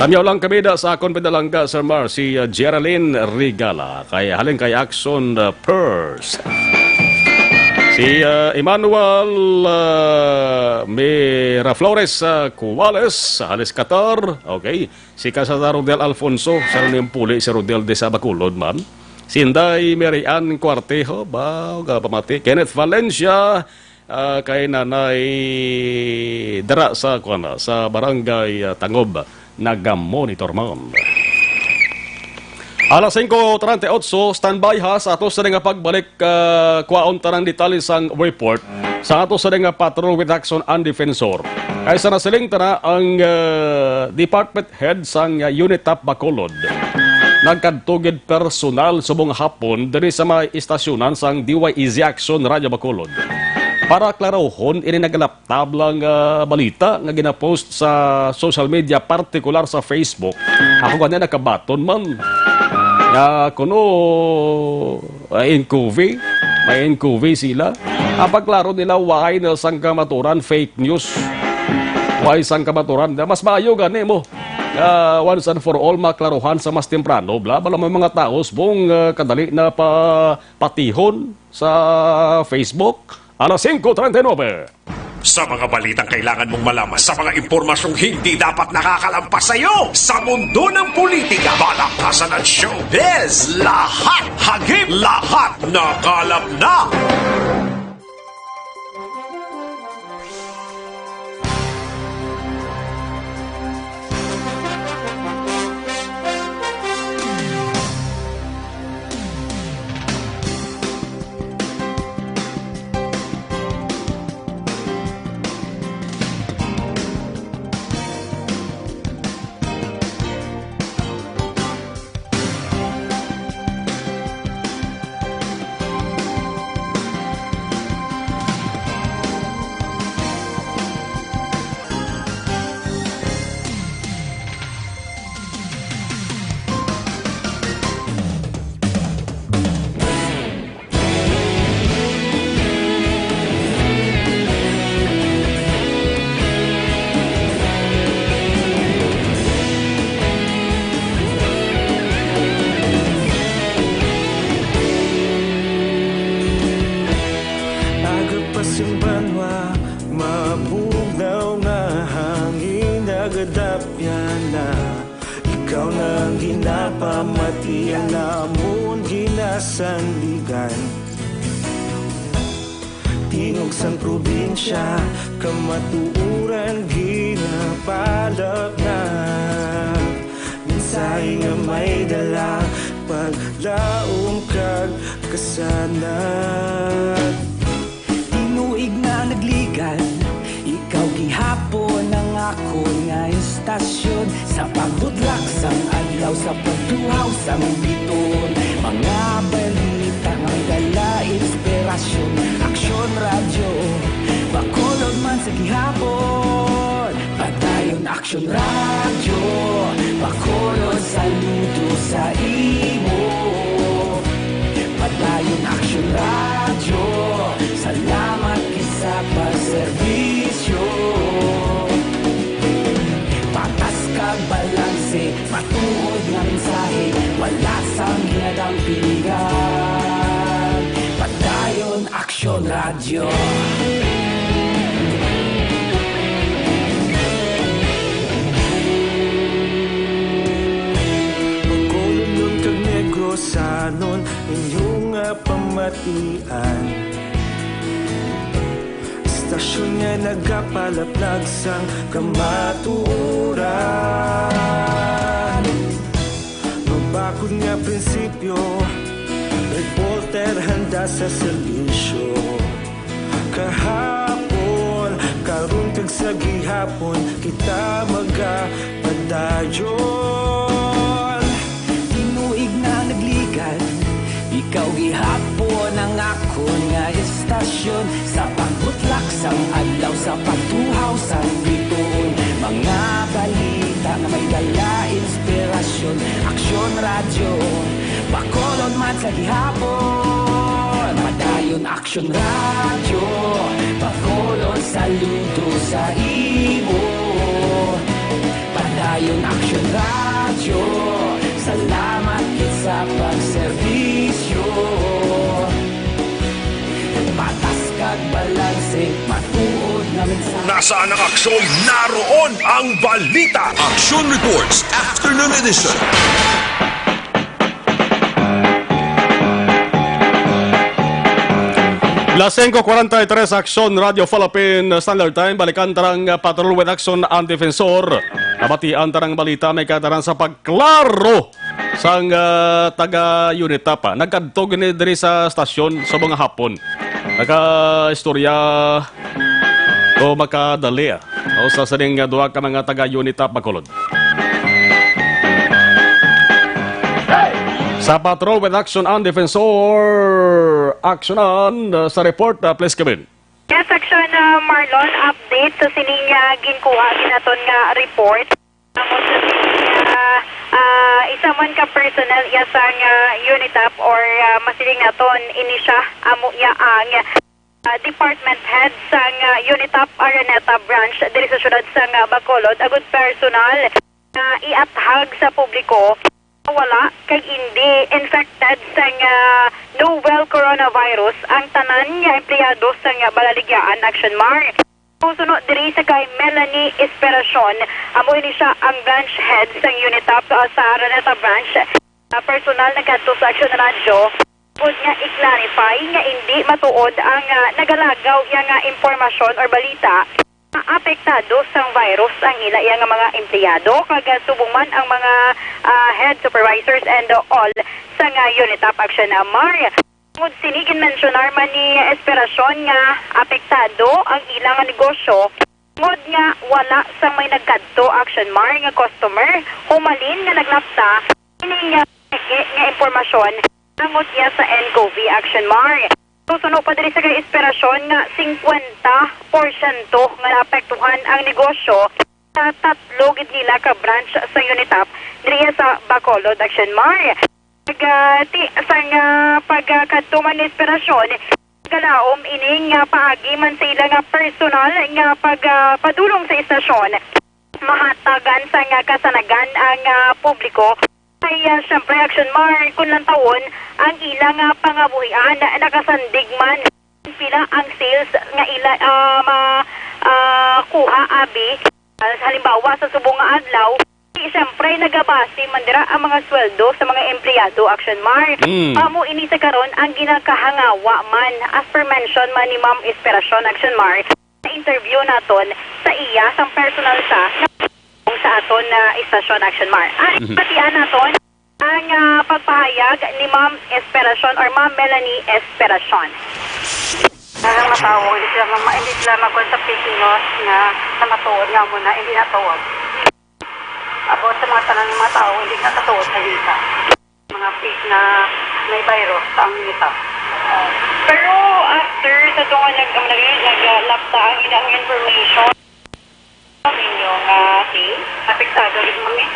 Tamyaw lang kami da sa akon pinalangga, Sir Mar, si, uh, Geraldine Regala, kay halin kay Action, uh, Purse. Si, uh, Emmanuel, uh, Miraflores, uh, Cuales, Halis Qatar. Okay. Si Kasada Rodel Alfonso, sa ning puli si Rodel de sa Bacolod man. Si Inday Mary Ann Cuartejo, ba, nga pamati. Kenneth Valencia, ah, kay Nanay dira sa, kuwan na, sa Barangay, ah, Tangob, naga-monitor man. Alas singko treinta y ocho, standby ha sa ato sa nga pagbalik, ah, kwaon tanang detalye sang report sa ato sa nga patrol with action and defensor. Kay sa nasiling tana ang, ah, department head sang, ah, UNITAP Bacolod, nagkadto gid personal subong hapon diri sa may istasyonan sang D Y E Z Action Radio Bacolod para klarohon ini nagalap tablang, ah, balita nga ginapost sa social media, partikular sa Facebook. Ako gani nakabaton man nga kuno, ah, inkuvi, may inkuvi sila. Ang pagklaro nila, why na sang kamaturan, fake news. Why sang kamaturan? Mas maayo gani mo, ah, once and for all, maklaruhan sa mas temprano, bla, bala may mga taos bong, ah, kadali na pa patihon sa Facebook. Alas singko treinta y nuebe. Sa mga balitang kailangan mong malaman, sa mga impormasyong hindi dapat nakakalampas sa iyo, sa mundo ng politika, balaktasan at showbiz, lahat hagip, lahat nakalap na. Dapyana, ikaw na ang ginapamatian, amon ginasandigan. Tingog sang probinsya, kamatuoran ginapalapnap. Mensahe nga may dala, paglaom kag kasanag. Tinuig na nagligad, ikaw gihapon ang akon nga istasyon. Sa pagbutlak sang adlaw, sa pagtuhaw sang bituon, mga balita nga may dala inspirasyon. Aksyon Radyo, Bacolod man sa gihapon. Padayon Aksyon Radyo, Bacolod, saludo sa imo. Padayon Aksyon Radyo, salamat gid sa pagserbisyo. Patas kag balanse, matuod nga mensahe, wala sang ginadampingan. Padayon Aksyon Radyo. Bacolodnon kag Negrosanon, inyo nga pamatian. Istasyon nga nagapalaplag sang kamatuoran. Mabakod nga prinsipyo, reporter handa sa serbisyo. Kahapon, karon kag sa gihapon, kita magapadayon. Tinuig na nagligad, ikaw gihapon ang akon nga istasyon. Sa pagbutlak sang adlaw, sa pagtuhaw sang bituon, mga balita nga may dala inspirasyon. Aksyon Radyo, Bacolod man sa gihapon. Padayon Aksyon Radyo, Bacolod, saludo sa imo. Padayon Aksyon Radyo, salamat gid sa pagserbisyo. Patas kag balanse, matuod nga mensahe. Nasaan ang aksyon? Naroon ang balita. Aksyon Reports, Afternoon Edition. Las singko kwarenta y tres, Aksyon Radyo Philippine Standard Time. Balikan tarang, uh, Patrol with Action ang Defensor. Nabatian tarang balita, may kataran sa pagklaro sang, uh, taga Unitap, ah. Nagkadto gini diri sa stasyon sa mga hapon. Nakaistorya o makadali, ah. O sa sining nga duha ka mga taga-Unitap Bacolod. Sa Patrol with Action ang Defensor, Action on, uh, sa report, uh, please come in. Yes, Action, uh, Marlon, update sa sining, uh, ginkuha ginaton nga report. Amo sa sining, uh, uh, isa man ka personnel iya sang, uh, Unitap or, uh, masiling naton ini siya, amo iya ang ah, department head sang, ah, Unitap Araneta Branch diri sa siyudad sang, ah, Bacolod, agud personal nga iathag sa publiko nga wala kag indi infected sang, ah, novel coronavirus ang tanan nga empleyado sang, ah, Balaligyaan Action Mar. Suno diri sa kay Melanie Esperacion, amo ini siya ang branch head sang Unitap, ah, sa Araneta Branch. Ah, personal nagkadto sa Action Radyo. Gud nga i-clarify nga indi matuod ang, ah, nagalagaw iya nga impormasyon or balita nga apektado sang virus ang ila iya nga mga empleyado kag, ah, subong man ang mga, ah, head supervisors and all sa nga Unitap Action Mar. Tungod sini, ginmensyonar man ni Esperacion nga apektado ang ila nga negosyo tungod nga wala sang may nagkadto Action Mar nga customer humalin nga naglapta ini nga, nga impormasyon. Tungod niya sa N C O V Action Mar. Susuno pa diri sa kay Esperacion nga singkwenta porsyento nga naapektuhan ang negosyo sa tatlo gid nila ka branch sa Unitap diri sa Bacolod Action Mar. Nag, ah, ti-, sang, ah, pagkadto man ni Esperacion, galaom ini nga paagi man sa ila nga personal nga pag, ah, padulong sa istasyon. Mahatagan sang kasanagan ang, ah, publiko. Kay, ah, siyempre, Action Mar, kung lantawon, ang ila nga pangabuhian nakasandig man. Pila ang sales nga ila, ah, ma-, ah, kuha, abi? Halimbawa, sa subong nga adlaw, di, siyempre, nagabase man dira ang mga sweldo sa mga empleyado, Action Mar. Mm. Amo ini sa karon ang ginakahangawa man, as per mention man ni Ma'am Inspiracion, Action Mar, sa interview naton sa iya sang personal siya sa aton na istasyon, Action Mar. Ari, Mhm. batian naton ang, ah, pagpahayag ni Ma'am Esperacion or Ma'am Melanie Esperacion. Ang mga tawo, hindi sila ma-, hindi sila magkuha sa fake news nga namatuod nga amo na, hindi natuod. About sa mga tanan ng mga tawo, hindi nakatuod sa kita. Mga fake na may virus ang kita. Pero after sa tunga nag-, nag-, naglapta ang ilang information, ninyo nga si apektado gid mo ni.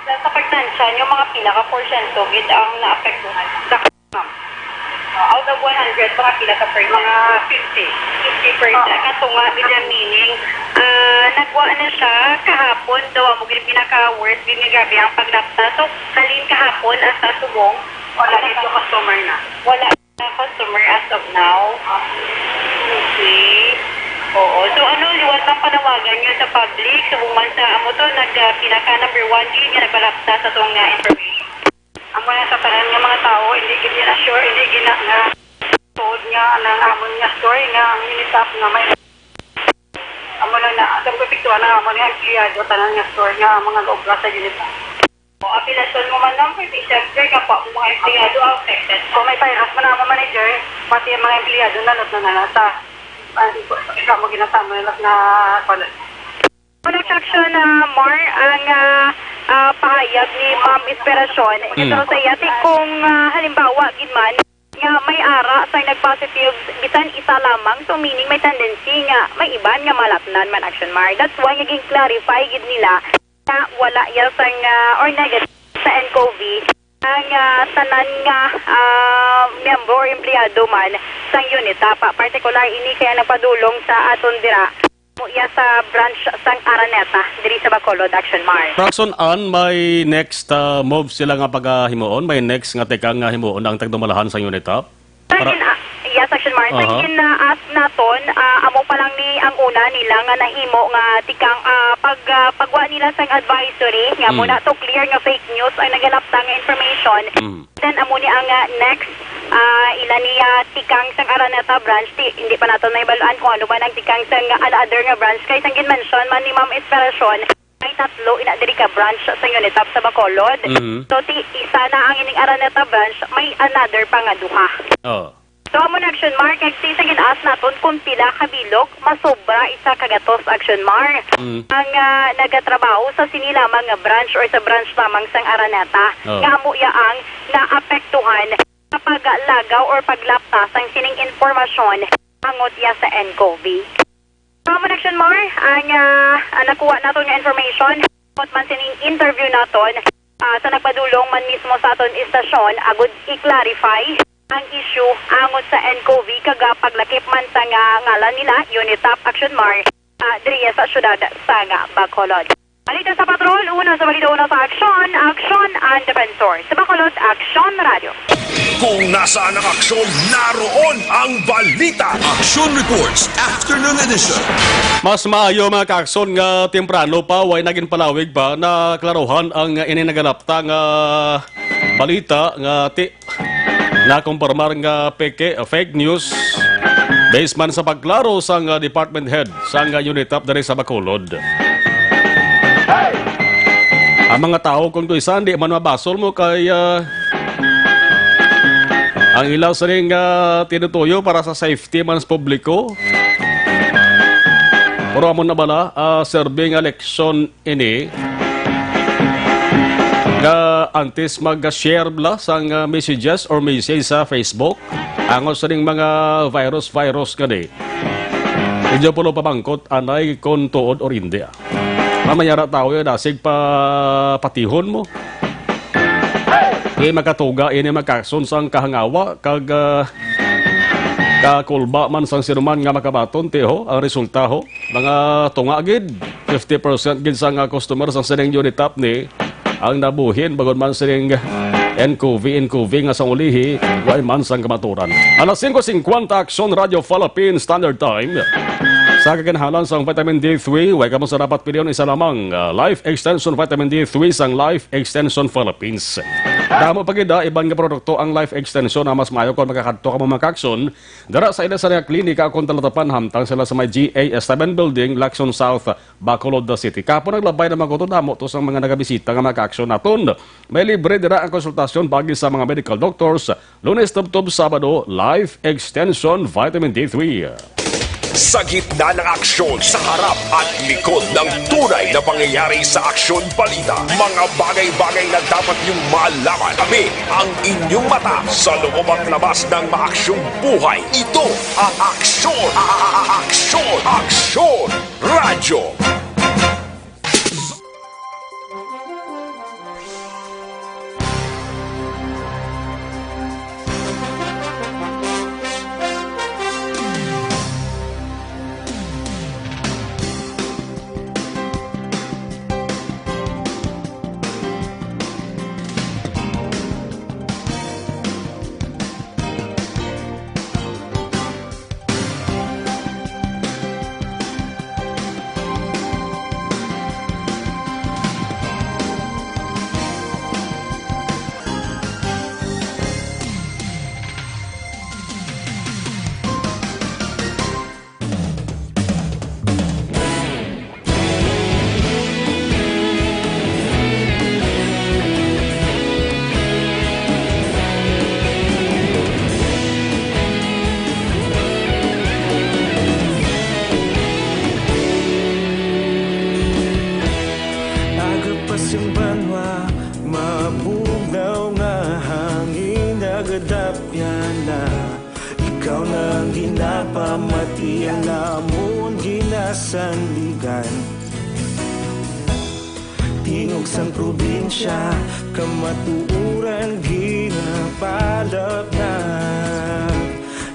Sa, sa pagtansya nyo, mga pila ka porsyento gid ang naapektuhan? Sa, ma'am. Uh, out of one hundred, mga pila ka percent? Mga fifty. Fifty percent. Oo. Katunga gid ang meaning, ah, nagwa na siya kahapon, daw amo gid pinaka-worst gid nga grabe ang paglapta. So, halin kahapon hasta subong, wala na yung customer na. Wala na customer as of now. Okay. Oo. So, ano, liwat ang panawagan nyo sa public? Subong man sa amo to, nag, ah, pinaka number one gid nga nagpalapta sa tong, ah, information. Amo na sa tanan nga mga tawo, hindi gid na sure, hindi gid na nga tuod nga ang amon nga story nga ang Unitap nga may amo lang na, sa pagpiktuan ang amon nga empleyado, tanan nga store nga mga gaobra sa Unitap. O, apelasyon mo man lang, pwede, siyempre, kapwa mo mga empleyado ang affected. Kung may virus man ang amon manager, pati ang mga empleyado, nalot na nalata. Ang, sa mo ginasama nila na, kuwan. Construction, ah, Mar, ang, ah, ah, pahayag ni Ma'am Inspiracion. Mm. Pero sa iya, ti, kung, ah, halimbawa, gid man, nga may ara sa nag-positive, bisan isa lamang, so meaning may tendency nga may iban nga malapnan man, Action Mar. That's why nga gin-clarify gid nila na wala iya sang, ah, or negative sa ncov ang, ah, tanan nga, ah, miyembro or empleyado man sang Unitap. Partikular ini kaya nagpadulong sa aton dira mo iya sa branch sang Araneta diri sa Bacolod, Action Mar. Fraxon, Ann, may next, ah, move sila nga pagahimuon, may next nga tikang nga himuon ang tagdumalahan sang Unitap? Sa Para gin-, ah, yes, Action Mar. Sa Aha. gin-ask naton, ah, amo pa lang ni ang una nila nga nahimo nga tikang, ah, pag, ah, pagwa nila sang advisory nga Mm. muna to clear nga fake news ang nagalapta nga information. Mm. Then amo ni ang, ah, next, ah, ila niya tikang sang Araneta branch, ti, hindi pa naton nahibal-an kung ano man ang tikang sang, ah, another nga branch. Kay sang gin-mention man ni Ma'am Inspiracion, may tatlo ina diri ka branch sa Unitap sa Bacolod. Mhm. So, ti, isa na ang ining Araneta branch, may another pa nga duha. Oh. So, amo na, Action Mar, kag ti sa gin-ask naton kung pila ka bilog, masobra isa ka gatos, Action Mar, Mm. ang, ah, nagatrabaho sa sini lamang nga branch or sa branch lamang sang Araneta. Oh. Nga amo iya ang naapektuhan sa paglagaw or paglapta sang sining impormasyon hangot iya sa ncov. Sa amo na, Action Mar, ang, ah, ang nakuha naton nga information, tungod man sining interview naton, ah, sa nagpadulong man mismo sa aton istasyon, agud i-clarify ang issue angot sa ncov kag, ah, paglakip man sa nga ngalan nila, Unitap, Action Mar, ah, diriya sa syudad sa nga Bacolod. Balita sa Patrol, una sa Balita, una sa Aksyon, Aksyon ang Defensor. Sa Bacolod, Aksyon Radio. Kung nasaan ang aksyon, naroon ang balita. Action Reports, Afternoon Edition. Mas maayo, mga kaakson, nga temprano pa, way naging palawig pa, na klaruhan ang ini nagalapta nga balita nga ti-, nakumpirmar nga peke, fake news. Based man sa pagklaro sang, ah, department head sang, ah, Unitap diri sa Bacolod. Ang mga tawo, kung kuisan, di man mabasol mo kay, ah, ang ilang sining, ah, tinutuyo para sa safety man sa publiko. Pero amo na bala, ah, serbi nga leksyon ini nga antes mag-share bala sang, ah, messages or message sa Facebook, angot sa ning mga virus-virus gani. Medyo pulo pamangkot anay kon tuod or hindi, ah. Mamayara tawo yun, asig pa patihon mo. Di makatuga ini, mga kaakson, sang kahangawa kag, ah, kakulba man sang sinuman nga makabaton, ti ho, ang resulta ho. Mga tunga gid, fifty percent gid sang, ah, customer sang sining Unitap ni ang nabuhin, bangod man sining ncov, ncov nga sang ulihi, way man sang kamaturan. Alas singko singkwenta, Aksyon Radio Philippine Standard Time. Sa kaginhalan sang vitamin D three, way kamo sa dapat pilion, isa lamang, ah, Life Extension Vitamin D three sang Life Extension Philippines. Damo pa gid, ah, iban nga produkto ang Life Extension na mas maayo kon makakadto kamo, mga ka-aksyon, dira sa ila sa mga klinika kon talatapan, hamtang sila sa may G A S seven Building, Lacson South, Bacolod City. Kapon naglabay na maguto, damo to sang mga nagabisita nga mga ka-aksyon naton. May libre dira ang konsultasyon pagi sa mga medical doctors, Lunes tubtob Sabado, Life Extension Vitamin D three. Sa gitna ng aksyon, sa harap at likod ng tunay na pangyayari sa Aksyon Balita, mga bagay-bagay na dapat niyong malaman. Kami ang inyong mata sa loob at labas ng maaksyong buhay. Ito ang Aksyon, Aksyon, Aksyon Radyo. Aga pa sing banwa, mabugnaw nga hangin, nagadapyan na. Ikaw na ang ginapamatian namon, ginasandigan. Tingog sang probinsya, kamatuoran ginapalapnag.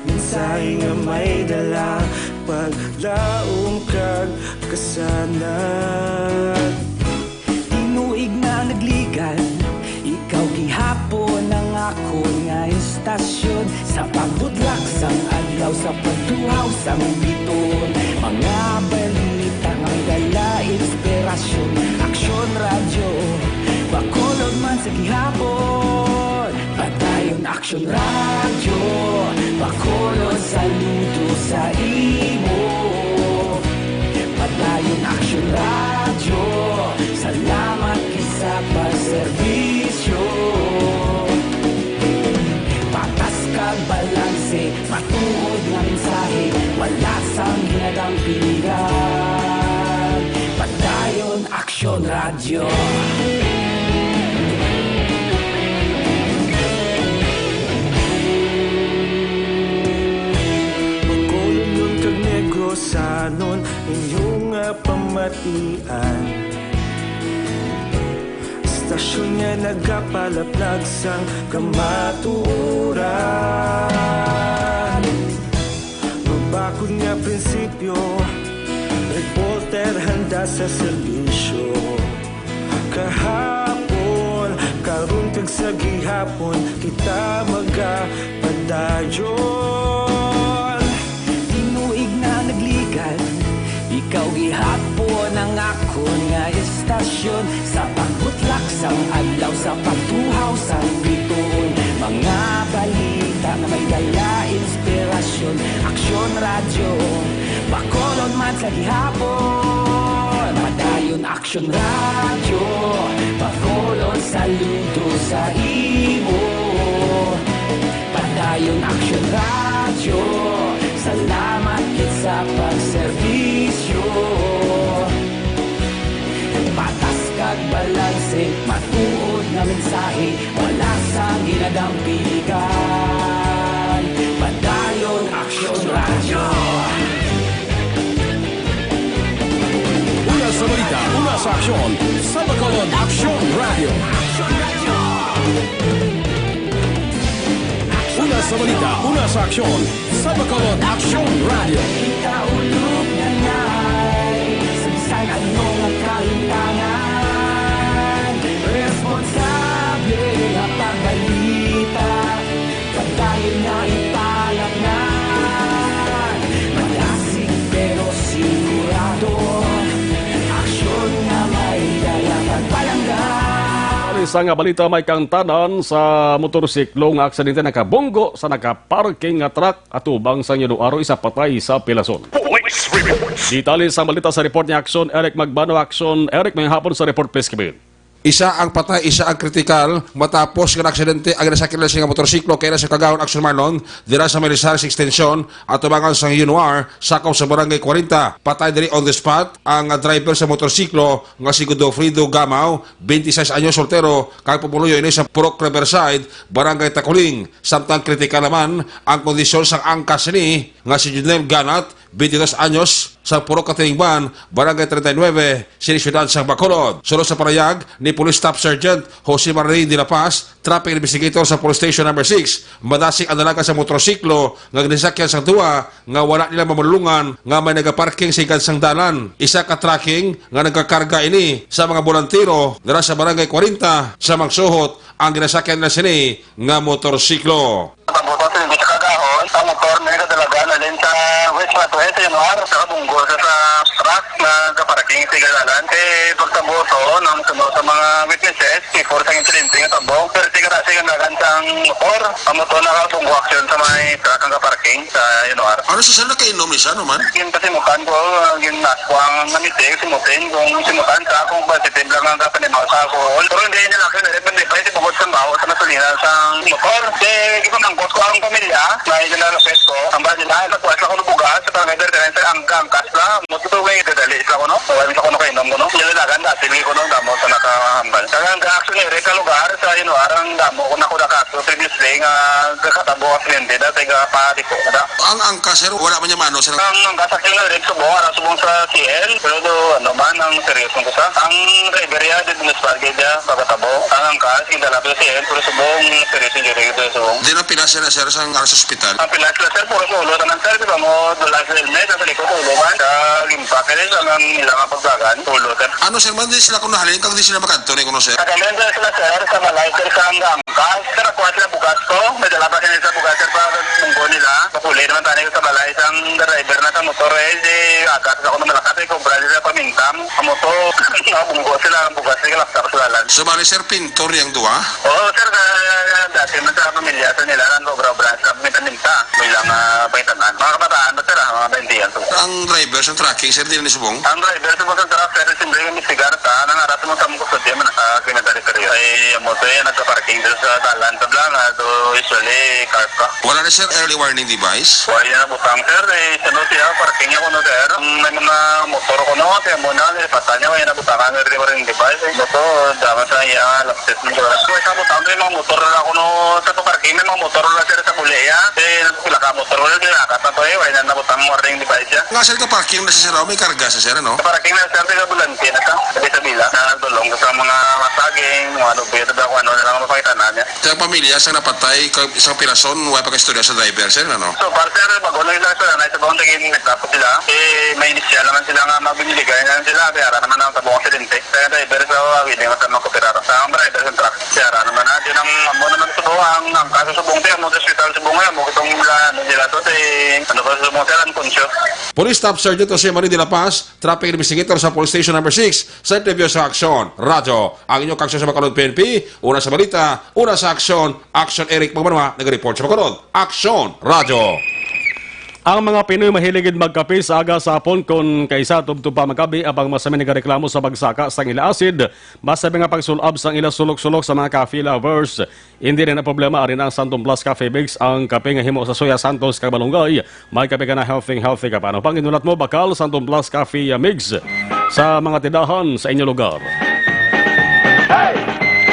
Mensahe nga may dala, paglaom kag kasanag. Tinuig na nagligan, ikaw gihapon ang akon nga istasyon. Sa pagbutlak sang adlaw, sa pagtuhaw sang bituon, mga balita nga may dala inspirasyon. Aksyon Radyo, Bacolod man sa gihapon. Padayon Aksyon Radyo, Bacolod, saludo sa imo. Padayon Aksyon Radyo, salamat gid sa pagserbisyo. Patas kag balanse, matuod nga mensahe, wala sang ginadampingan. Padayon Aksyon Radyo. Bacolodnon kag Negrosanon, inyo nga pamatian. Istasyon nga nagapalaplag sang kamatuoran. Mabakod nga prinsipyo, reporter handa sa serbisyo. Kahapon, karon kag sa gihapon, kita magapadayon. Tinuig na nagligan, ikaw gihapon ang akon nga istasyon. Sa pagbutlak sang adlaw, sa pagtuhaw sang bituon, mga balita nga may dala inspirasyon. Aksyon Radyo, Bacolod man sa gihapon. Padayon Aksyon Radyo, Bacolod, saludo sa imo. Padayon Aksyon Radyo, salamat gid sa pagserbisyo. Patas kag balanse, matuod nga mensahe, wala sang ginadampingan. Padayon Aksyon Radyo. Una sa balita, una sa aksyon, sa Bacolod Aksyon Radyo. Una sa balita, una sa aksyon, sa Bacolod Aksyon Radyo. Kita ulog na nai, sa bisan ano nga kalimtangan, responsable nga pagbalita. Padayon na ipalapngan. Malasig pero si Sa nga balita, may kaangtanan sa motorsiklo nga aksidente nakabunggo sa nakaparking nga truck atubang sa Yanuaro, isa patay sa pilason. Police reports. Detalye sa balita sa report ni Action Eric Magbano. Action Eric, may hapon sa report, please, Kevin. Isa ang patay, isa ang kritikal matapos nga aksidente ang ginasakyan nila nga motorsiklo kay sa Kagahon. Action Marlon, dira sa Melisares Extension, atubangan sa Yanuar, sakop sa Barangay kwarenta. Patay diri on the spot ang driver sa motorsiklo nga si Godofredo Gamaw, twenty-six anyos, soltero, kag pumuluyo ini sa Purok Riverside, Barangay Taculing. Samtang kritikal naman ang kondisyon sang angkas sini nga si Junel Ganat, twenty-dos anyos, sa Purok Katiningban, Barangay treinta y nueve, sini siyudad sang Bacolod. Suno sa panayag ni Police Staff Sergeant Jose Marie de la Paz, traffic investigator sa Police Station Number six, madasig ang dalaga sa motorsiklo nga ginasakyan sang duha nga wala nila mamalungan nga may nagaparking sa higad sang dalan. Isa ka trucking nga nagakarga ini sa mga bolantero dira sa Barangay kwarenta sa Mangsuhot ang ginasakyan nila sini nga motorsiklo. Pagbuto sa hindi sa Kagahon, ang motor na nagdalagan alin sa West Matuhe sa Yanuar, sa kabunggo sa, sa truck na kaparking sa dalan. Kay pagtabuto, nang suno sa mga witnesses, before sa insidente nga tabok, pero sigara siya dagan sang motor, ang motor nakabunggo aksyon sa may truck nga kaparking sa Yanuar. Ano sa sir, nakainom ni siya, no man? Yung kasimutan ko, yung nas ko ang namitig, simutin, kung simutan sa akong positive lang ang kapanimaw sa alcohol. Pero hindi nila aksyon, hindi pa yung bukod sa baho sa gasolina sa motor. Kaya gipamangkot ko ang pamilya, na yung nalapit ko, ang ba nila, nagkuha sila ko ng bugas, sa barangay Verderense, ang gangkas na, motor may dadali sila ko, no? Wala sa ko nakainom ko, no? Nilalagan, dati may ko, no? Damo sa nakahambal. Kaya ang aksyon ni Eric, lugar, sa Yanuar, ang damo ko na ko nakaso, previously, nga kakatabo ang aksidente, dati nga pa, di ko, na. Ang angkas, sir, wala man niya mano, sir. Ang angkas, aksyon ni Eric, subong, ara, subong sa C L, pero do, ano man, ang seryoso ko sa. Ang driver, ya, di, Barangay dia, pagkatabo. Ang angkas, gindala to si Ed, pero subong, seryoso injury to subong. Di na pila sila, sir, sa nga sa ospital? Ang pila sila, sir, puro sa ulo tanan, sir, di ba mo, dula sa helmet, sa likod, ulo man, sa limpa, kaya sa ang ilang pagdagan, ulo, sir. Ano, sir, man, di sila kung nahalin, kag di sila makadto ni kuno, sir? Naghalin, sir, sila, sir, sa balay, sir, sa ang angkas, sir, nakuha sila bugas ko, may dala pa sila sa bugas, sir, para bunggo nila, makuli naman tayo sa balay, sa ang driver na sa motor, eh, di, agas ako na malakas, eh, kung brali sila pamintang. Amo to, nabunggo sila, ang bugas nila, laktar sa dalan. So, bali, sir, pintor yang duha? Oo, sir, sa, dati man sa pamilya, sa nila, ang obra-obra, sa minta-minta, bilang, ah, pangitanan. Mga kabataan ba, sir, ah, mga twenty yan, sir. Ang driver sa trucking, sir, di na ni subong? Ang driver sa bus truck, sir, siyempre, yung investigar, ta, nang aras mo sa mong kustodiya, man, sa kriminal, sir, yun. Ay, amo to, yan, nagka-parking dito sa dalan, sa blanca, so, usually, car pa. Wala na, sir, early warning device? Wala na butang, sir. Eh, sino siya? Parking niya kuno, sir. Ang may mga motor kuno, kaya mo na, eh, pata niya, wala na butangan, early warning device. Eh, motor, dama sa iya, lapses mo, sir. May sa butang, may mga motor na kuno sa parking, may mga motor na, sir, sa buli, ya. Eh, sila ka motor, wala, sir, akat na to, eh, wala na butang warning device, ya. Nga, sir, ka parking na sa sir, oh, may karga sa sir, ano? Sa parking na, sir, sa bulante na, sir. Sa Isabela, na nagdulong sa mga masaging, mga ano, kung ano na lang mapakita na niya. Sa pamilya sa napatay, kag isang pirason, wa pa kaistorya sa driver, sir, ano? So far, sir, bago na sila, sir, na sa bawang tingin, nagtapos sila. Eh, may inisyal naman sila nga mabiniligan na sila, kaya ara naman ang tabong aksidente. Kaya driver sa wagi, di naman sa mga kupirar. Sa ang driver sa truck, kaya ara naman na, di nang amo naman subong, ang, ang kaso subong, sir, mo sa ospital subong, mo itong mula, ano nila to, si, ano ba, subong, sir, ang kunsyo. Police Staff Sergeant Jose Marie de la Paz, traffic investigator sa Police Station Number six, sa interview sa Aksyon Radyo. Ang inyong kaksyon sa Bacolod P N P, una sa balita, una sa aksyon, Aksyon Eric Magbanwa, nag-report sa Bacolod. Aksyon Radyo. Ang mga Pinoy mahilig gid magkape sa aga, sa hapon, kon kaisa tubtob pa magabi, abang masami nagareklamo sa pagsaka sang ila asid, basta mga pagsulab sang ila sulok-sulok sa mga coffee lovers. Hindi na na problema, ari na ang Santon Plus Coffee Mix, ang kape nga himo sa soya, santos, kag malunggay. May kape ka na, healthy, healthy ka pa. Ano pang inulat mo? Bakal, Santon Plus Coffee, ah, Mix sa mga tindahan sa inyo lugar.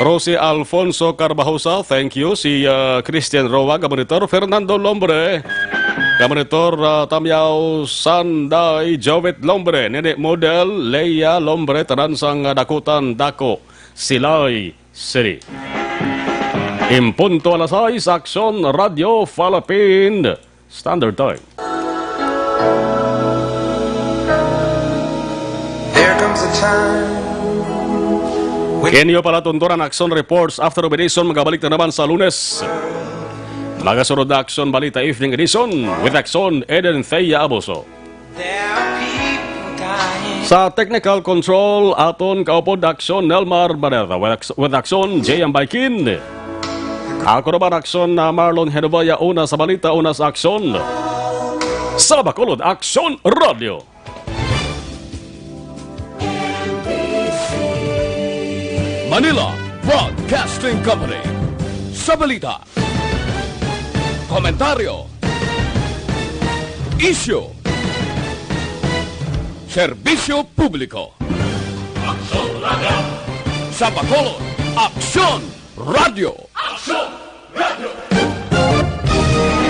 Rosie Alfonso Carbajosa, thank you. Si, ah, Christian Roa, ka monitor. Fernando Lombre, ka monitor, ah, Tamyaw Sanday, Jovet Lombre, Nene Model, Leia Lombre, tanan sang, ah, Dakutan, Dako, Silay City. En punto alas sais, Aksyon Radyo Philippine Standard Time. There comes a time when Inyo palatunturan Aksyon Reports after Obedison, magabalik na naman sa Lunes. Magasunod na Aksyon Balita Evening Edition with Aksyon Eden Thea Aboso. There are people dying. Sa technical control, aton kaupod Aksyon Nelmar Barrera, with Aks-, with Aksyon J M Baikin. Ako naman, Aksyon na Marlon Genovia, una sa balita, una sa aksyon. Sa Bacolod, Aksyon Radyo. Manila Broadcasting Company. Sa balita, komentaryo, isyu, serbisyo publiko. Aksyon Radyo. Sa Bacolod, Aksyon Radyo. Aksyon Radyo.